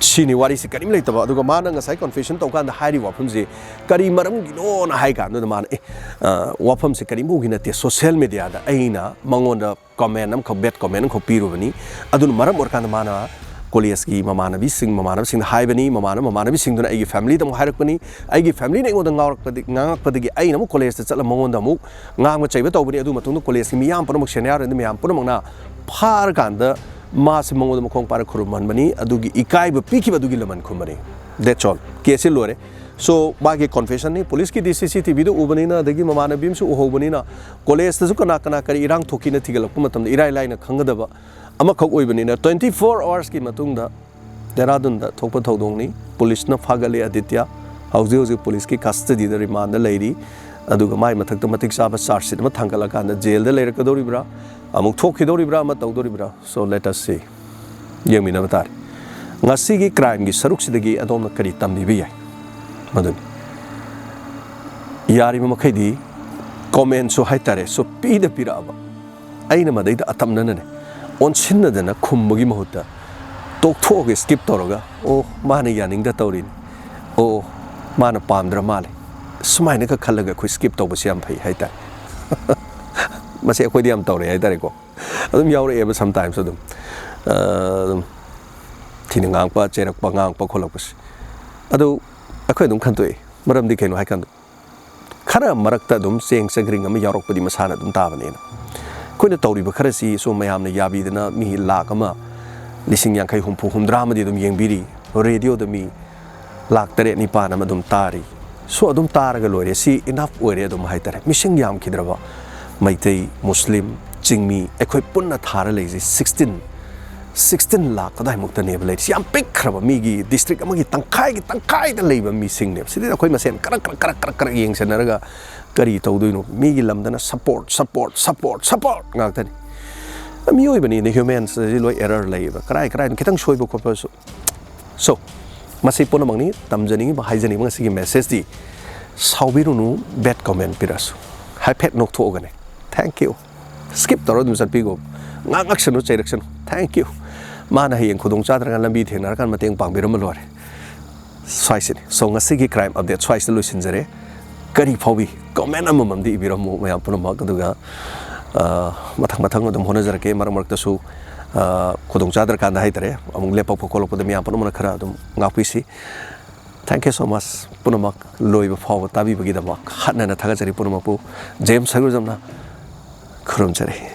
ꯁꯤꯅꯤ ꯋꯥꯔꯤꯁꯤ, ꯀꯔꯤꯝ ꯂꯩꯇꯕ꯫ ꯑꯗꯨꯒ ꯃꯥꯅ ꯉꯁꯥꯏ confession ꯇꯧꯀꯥꯟꯗ ꯍꯥꯏꯔꯤꯕ ꯋꯥꯐꯝꯁꯤ ꯀꯔꯤ ꯃꯔꯝꯒꯤꯅꯣꯅ ꯍꯥꯏ ꯀꯥꯟꯗꯨꯗ ꯃꯥꯅ, "ꯑꯦ, ꯑ, ꯋꯥꯐꯝꯁꯤ ꯀꯔꯤꯝꯐꯥꯎꯒꯤ ꯅꯠꯇꯦ, social media ꯗ ꯑꯩꯅ ꯃꯉꯣꯟꯗ comment ꯑꯃꯈꯛ, bad comment ꯑꯃꯈꯛ ꯄꯤꯔꯨꯕꯅꯤ꯫ ꯑꯗꯨꯅ ꯃꯔꯝ ꯑꯣꯏꯔꯀꯥꯟꯗ ꯃꯥꯅ ꯀꯣꯂꯦꯖꯀꯤ ꯃꯃꯥꯟꯅꯕꯤꯁꯤꯡ, ꯃꯃꯥꯟꯅꯕꯁꯤꯡꯗ ꯍꯥꯏꯕꯅꯤ, ꯃꯃꯥꯟꯅꯕ ꯃꯃꯥꯟꯅꯕꯤꯁꯤꯡꯗꯨꯅ ꯑꯩꯒꯤ family ꯗ ꯑꯃꯨꯛ ꯍꯥꯏꯔꯛꯄꯅꯤ, ꯑꯩꯒꯤ family ꯅ ꯑꯩꯉꯣꯟꯗ ꯉꯥꯎꯔꯛꯄꯗꯤ-, ꯉꯥꯡꯉꯛꯄꯗꯒꯤ ꯑꯩꯅ ꯑꯃꯨꯛ ꯀꯣꯂꯦꯖꯇ ꯆꯠꯂ ꯃꯉꯣꯟꯗ ꯑꯃꯨꯛ ꯉꯥꯡꯕ ꯆꯩꯕ ꯇꯧꯕꯅꯤ꯫ ꯑꯗꯨ ꯃꯇꯨꯡꯗ ꯀꯣꯂꯦꯖꯀꯤ ꯃꯤꯌꯥꯝ ꯄꯨꯝꯅꯃꯛ, senior ꯑꯣꯏꯅ ꯃꯌꯥꯝ ꯄꯨꯝꯅꯃꯛꯅ ꯐꯥꯔꯀꯥꯟꯗ ꯃꯥꯁꯦ ꯃꯉꯣꯟꯗ ꯃꯈꯣꯡ ꯄꯥꯏꯔ ꯈꯨꯔꯨꯝꯍꯟꯕꯅꯤ, ꯑꯗꯨꯒꯤ ꯏꯀꯥꯏꯕ ꯄꯤꯈꯤꯕ ꯑꯗꯨꯒꯤ ꯂꯃꯟ ꯈꯨꯝꯕꯅꯤ"꯫ That's all꯫ Case ꯁꯤ ꯂꯣꯏꯔꯦ꯫ So, ꯃꯥꯒꯤ confession ꯅꯤ, ꯄꯨꯂꯤꯁꯀꯤꯗꯤ ꯁꯤ ꯁꯤ ꯇꯤ ꯚꯤ ꯗ ꯎꯕꯅꯤꯅ, ꯑꯗꯒꯤ ꯃꯃꯥꯟꯅꯕꯤ ꯑꯃꯁꯨ ꯎꯍꯧꯕꯅꯤꯅ, ꯀꯣꯂꯦꯖꯇꯁꯨ ꯀꯅꯥ ꯀꯅꯥ ꯀꯔꯤ ꯏꯔꯥꯡ ꯊꯣꯛꯈꯤꯅ ꯊꯤꯒꯠꯂꯛꯄ ꯃꯇꯝꯗ ꯏꯔꯥꯏ ꯂꯥꯏꯅ ꯈꯪꯒꯗꯕ ꯑꯃꯈꯛ ꯑꯣꯏꯕꯅꯤꯅ, twenty four hours ꯀꯤ ꯃꯇꯨꯡꯗ ꯗꯦꯔꯥꯗꯨꯟꯗ ꯊꯣꯛꯄ ꯊꯧꯗꯣꯛꯅꯤ꯫ ꯄꯨꯂꯤꯁꯅ ꯐꯥꯒꯠꯂꯦ ꯑꯗꯤꯇ꯭ꯌ꯫ ꯍꯧꯖꯤꯛ ꯍꯧꯖꯤꯛ ꯄꯨꯂꯤꯁꯀꯤ custody ꯗ remand ꯗ ꯂꯩꯔꯤ꯫ ꯑꯗꯨꯒ ꯃꯥꯏ ꯃꯊꯛꯇ ꯃꯇꯤꯛ ꯆꯥꯕ charge sheet ꯑꯃ ꯊꯥꯡꯒꯠꯂꯀꯥꯟꯗ ꯖꯦꯜꯗ ꯂꯩꯔꯛꯀꯗꯧꯔꯤꯕ꯭ꯔꯥ, ꯑꯃꯨꯛ ꯊꯣꯛꯈꯤꯗꯧꯔꯤꯕ꯭ꯔꯥ, ꯑꯃ ꯇꯧꯗꯧꯔꯤꯕ꯭ꯔꯥ? So, let us see꯫ ꯌꯦꯡꯃꯤꯟꯅꯕ ꯇꯥꯔꯦ꯫ ꯉꯁꯤꯒꯤ crime ꯒꯤ ꯁꯔꯨꯛꯁꯤꯗꯒꯤ ꯑꯗꯣꯝꯅ ꯀꯔꯤ ꯇꯝꯕꯤꯕ ꯌꯥꯏ? ꯃꯗꯨꯅꯤ꯫ ꯌꯥꯔꯤꯕ ꯃꯈꯩꯗꯤ comment ꯁꯨ ꯍꯥꯏꯇꯥꯔꯦ, ꯁꯨ ꯄꯤꯗ ꯄꯤꯔꯛꯑꯕ, ꯑꯩꯅ ꯃꯗꯩꯗ ꯑꯇꯝꯅꯅꯅꯦ, ꯑꯣꯟꯁꯤꯟꯅꯗꯅ ꯈꯨꯝꯕꯒꯤ ꯃꯍꯨꯠꯇ ꯇꯣꯛꯊꯣꯛꯑꯒ skip ꯇꯧꯔꯒ, "ꯑꯣ, ꯃꯥꯅ ꯌꯥꯅꯤꯡꯗ ꯇꯧꯔꯤꯅꯤ, ꯑꯣ, ꯃꯥꯅ ꯄꯥꯝꯗ꯭ꯔ ꯃꯥꯜꯂꯦ", ꯁꯨꯃꯥꯏꯅꯒ ꯈꯜꯂꯒ ꯑꯩꯈꯣꯏ skip ꯇꯧꯕꯁꯦ ꯌꯥꯝ ꯐꯩ ꯍꯥꯏꯇꯥꯔꯦ꯫ ꯃꯁꯤ ꯑꯩꯈꯣꯏꯗꯤ ꯌꯥꯝ ꯇꯧꯔꯦ ꯍꯥꯏꯇꯥꯔꯦꯀꯣ꯫ ꯑꯗꯨꯝ ꯌꯥꯎꯔꯛꯑꯦꯕ sometimes ꯑꯗꯨꯝ꯫ ꯑ, ꯑꯗꯨꯝ ꯊꯤꯅ ꯉꯥꯡꯉꯛꯄ, ꯆꯩꯔꯛꯄ, ꯉꯥꯡꯉꯛꯄ ꯈꯣꯠꯂꯛꯄꯁꯦ꯫ ꯑꯗꯨ ꯑꯩꯈꯣꯏ ꯑꯗꯨꯝ ꯈꯟꯇꯣꯛꯑꯦ꯫ ꯃꯔꯝꯗꯤ ꯀꯩꯅꯣ ꯍꯥꯏꯀꯥꯟꯗ, ꯈꯔ ꯃꯔꯛꯇ ꯑꯗꯨꯝ ꯆꯦꯡ ꯆꯒ꯭ꯔꯤꯡ ꯑꯃ ꯌꯥꯎꯔꯛꯄꯗꯤ ꯃꯁꯥꯅ ꯑꯗꯨꯝ ꯇꯥꯕꯅꯦꯅ꯫ ꯑꯩꯈꯣꯏꯅ ꯇꯧꯔꯤꯕ ꯈꯔꯁꯤ ꯁꯨꯝ ꯃꯌꯥꯝꯅ ꯌꯥꯕꯤꯗꯅ ꯃꯤ ꯂꯥꯈ ꯑꯃ, ꯂꯤꯁꯤꯡ ꯌꯥꯡꯈꯩ, ꯍꯨꯝꯐꯨ, ꯍꯨꯝꯗ꯭ꯔꯥ ꯑꯃꯗꯤ ꯑꯗꯨꯝ ꯌꯦꯡꯕꯤꯔꯤ꯫ ꯔꯦꯗꯤꯑꯣꯗ ꯃꯤ ꯂꯥꯛ ꯇꯔꯦꯠ ꯅꯤꯄꯥꯟ ꯑꯃ ꯑꯗꯨꯝ ꯇꯥꯔꯤ꯫ ꯁꯣ ꯑꯗꯨꯝ ꯇꯥꯔꯒ ꯂꯣꯏꯔꯦ, ꯁꯤ enough ꯑꯣꯏꯔꯦ ꯑꯗꯨꯝ ꯍꯥꯏꯇꯥꯔꯦ꯫ ꯃꯤꯁꯤꯡ ꯌꯥꯝꯈꯤꯗ꯭ꯔꯕ, ꯃꯩꯇꯩ, ꯃꯨꯁꯂꯤꯝ, ꯆꯤꯡꯃꯤ, ꯑꯩꯈꯣꯏ ꯄꯨꯟꯅ ꯊꯥꯔ ꯂꯩꯁꯤ ꯁꯤꯛꯁꯇꯤꯟ ꯁꯤꯛꯁꯇꯤꯟ ꯂꯥꯛ ꯑꯗꯨꯋꯥꯏꯃꯨꯛꯇꯅꯦꯕ ꯂꯩꯔꯤꯁꯤ꯫ ꯌꯥꯝ ꯄꯤꯛꯈ꯭ꯔꯕ, ꯃꯤꯒꯤ ꯗꯤꯁꯇ꯭ꯔꯤꯛ ꯑꯃꯒꯤ ꯇꯪꯈꯥꯏꯒꯤ ꯇꯪꯈꯥꯏꯗ ꯂꯩꯕ ꯃꯤꯁꯤꯡꯅꯦꯕ꯫ ꯁꯤꯗꯩꯗ ꯑꯩꯈꯣꯏ ꯃꯁꯦꯟ ꯀꯔꯛ ꯀꯔꯛ ꯀꯔꯛ ꯀꯔꯛ ꯀꯔꯛ ꯌꯦꯡꯁꯟꯅꯔꯒ ꯀꯔꯤ ꯇꯧꯗꯣꯏꯅꯣ? ꯃꯤꯒꯤ ꯂꯝꯗꯅ support, support, support, support ꯉꯥꯛꯇꯅꯤ꯫ ꯃꯤꯑꯣꯏꯕꯅꯤꯅ, ꯍ꯭ꯌꯨꯃꯦꯟꯁꯇꯗꯤ ꯂꯣꯏ ꯑꯦꯔꯔ ꯂꯩꯌꯦꯕ, ꯀꯔꯥꯏ ꯀꯔꯥꯏꯅꯣ ꯈꯤꯇꯪ ꯁꯣꯏꯕ ꯈꯣꯠꯄꯁꯨ꯫ ꯁꯣ ꯃꯁꯤ ꯄꯨꯝꯅꯃꯛꯅꯤ ꯇꯝꯖꯅꯤꯡꯉꯤꯕ, ꯍꯥꯏꯖꯅꯤꯡꯕ ꯉꯁꯤꯒꯤ ꯃꯦꯁꯦꯖꯇꯤ꯫ ꯁꯥꯎꯕꯤꯔꯨꯅꯨ, ꯕꯦꯠ ꯀꯣꯃꯦꯟ ꯄꯤꯔꯛꯑꯁꯨ, ꯍꯥꯏꯐꯦꯠ ꯅꯣꯛꯊꯣꯛꯑꯒꯅꯦ, thank you, skip ꯇꯧꯔ ꯑꯗꯨꯝ ꯆꯠꯄꯤꯈꯣ꯫ ꯉꯥꯡꯉꯛꯁꯅꯨ, ꯆꯩꯔꯛꯁꯅꯨ, thank you꯫ ꯃꯥꯅ ꯍꯌꯦꯡ ꯈꯨꯗꯣꯡ ꯆꯥꯗ꯭ꯔꯀꯥꯟꯗ, ꯂꯝꯕꯤ ꯊꯦꯡꯅꯔꯀꯥꯟꯗ ꯃꯇꯦꯡ ꯄꯥꯡꯕꯤꯔꯝꯃ ꯂꯣꯏꯔꯦ꯫ ꯁ꯭ꯋꯥꯏꯁꯤꯅꯤ꯫ ꯁꯣ ꯉꯁꯤꯒꯤ ꯀ꯭ꯔꯥꯏꯝ ꯑꯞꯗꯦꯠ ꯁ꯭ꯋꯥꯏꯁꯤꯗ ꯂꯣꯏꯁꯤꯟꯖꯔꯦ꯫ ꯀꯔꯤ ꯐꯥꯎꯏ? ꯀꯣꯃꯦꯟ ꯑꯃꯃꯝꯗꯤ ꯏꯕꯤꯔꯝꯃꯨ ꯃꯌꯥꯝ ꯄꯨꯝꯅꯃꯛ, ꯑꯗꯨꯒ ꯑ, ꯃꯊꯪ ꯃꯊꯪ ꯑꯗꯨꯝ ꯍꯣꯠꯅꯖꯔꯛꯀꯦ꯫ ꯃꯔꯛ ꯃꯔꯛꯇꯁꯨ ꯑ, ꯈꯨꯗꯣꯡ ꯆꯥꯗ꯭ꯔꯀꯥꯟꯗ ꯍꯥꯏꯇꯥꯔꯦ, ꯑꯃꯨꯛ ꯂꯦꯞꯄꯛꯄ ꯈꯣꯠꯂꯛꯄꯗ ꯃꯌꯥꯝ ꯄꯨꯝꯅꯃꯛꯅ ꯈꯔ ꯑꯗꯨꯝ ꯉꯥꯛꯄꯤꯁꯤ꯫ Thank you so much꯫ ꯄꯨꯝꯅꯃꯛ ꯂꯣꯏꯕ ꯐꯥꯎꯕ ꯇꯥꯕꯤꯕꯒꯤꯗꯃꯛ ꯍꯟꯅ ꯍꯟꯅ ꯊꯥꯒꯠꯆꯔꯤ꯫ ꯄꯨꯝꯅꯃꯛꯄꯨ ꯖꯦꯝꯁ ꯁꯔꯒꯨꯖꯝꯅ ꯈꯨꯔꯨꯝꯖꯔꯤ꯫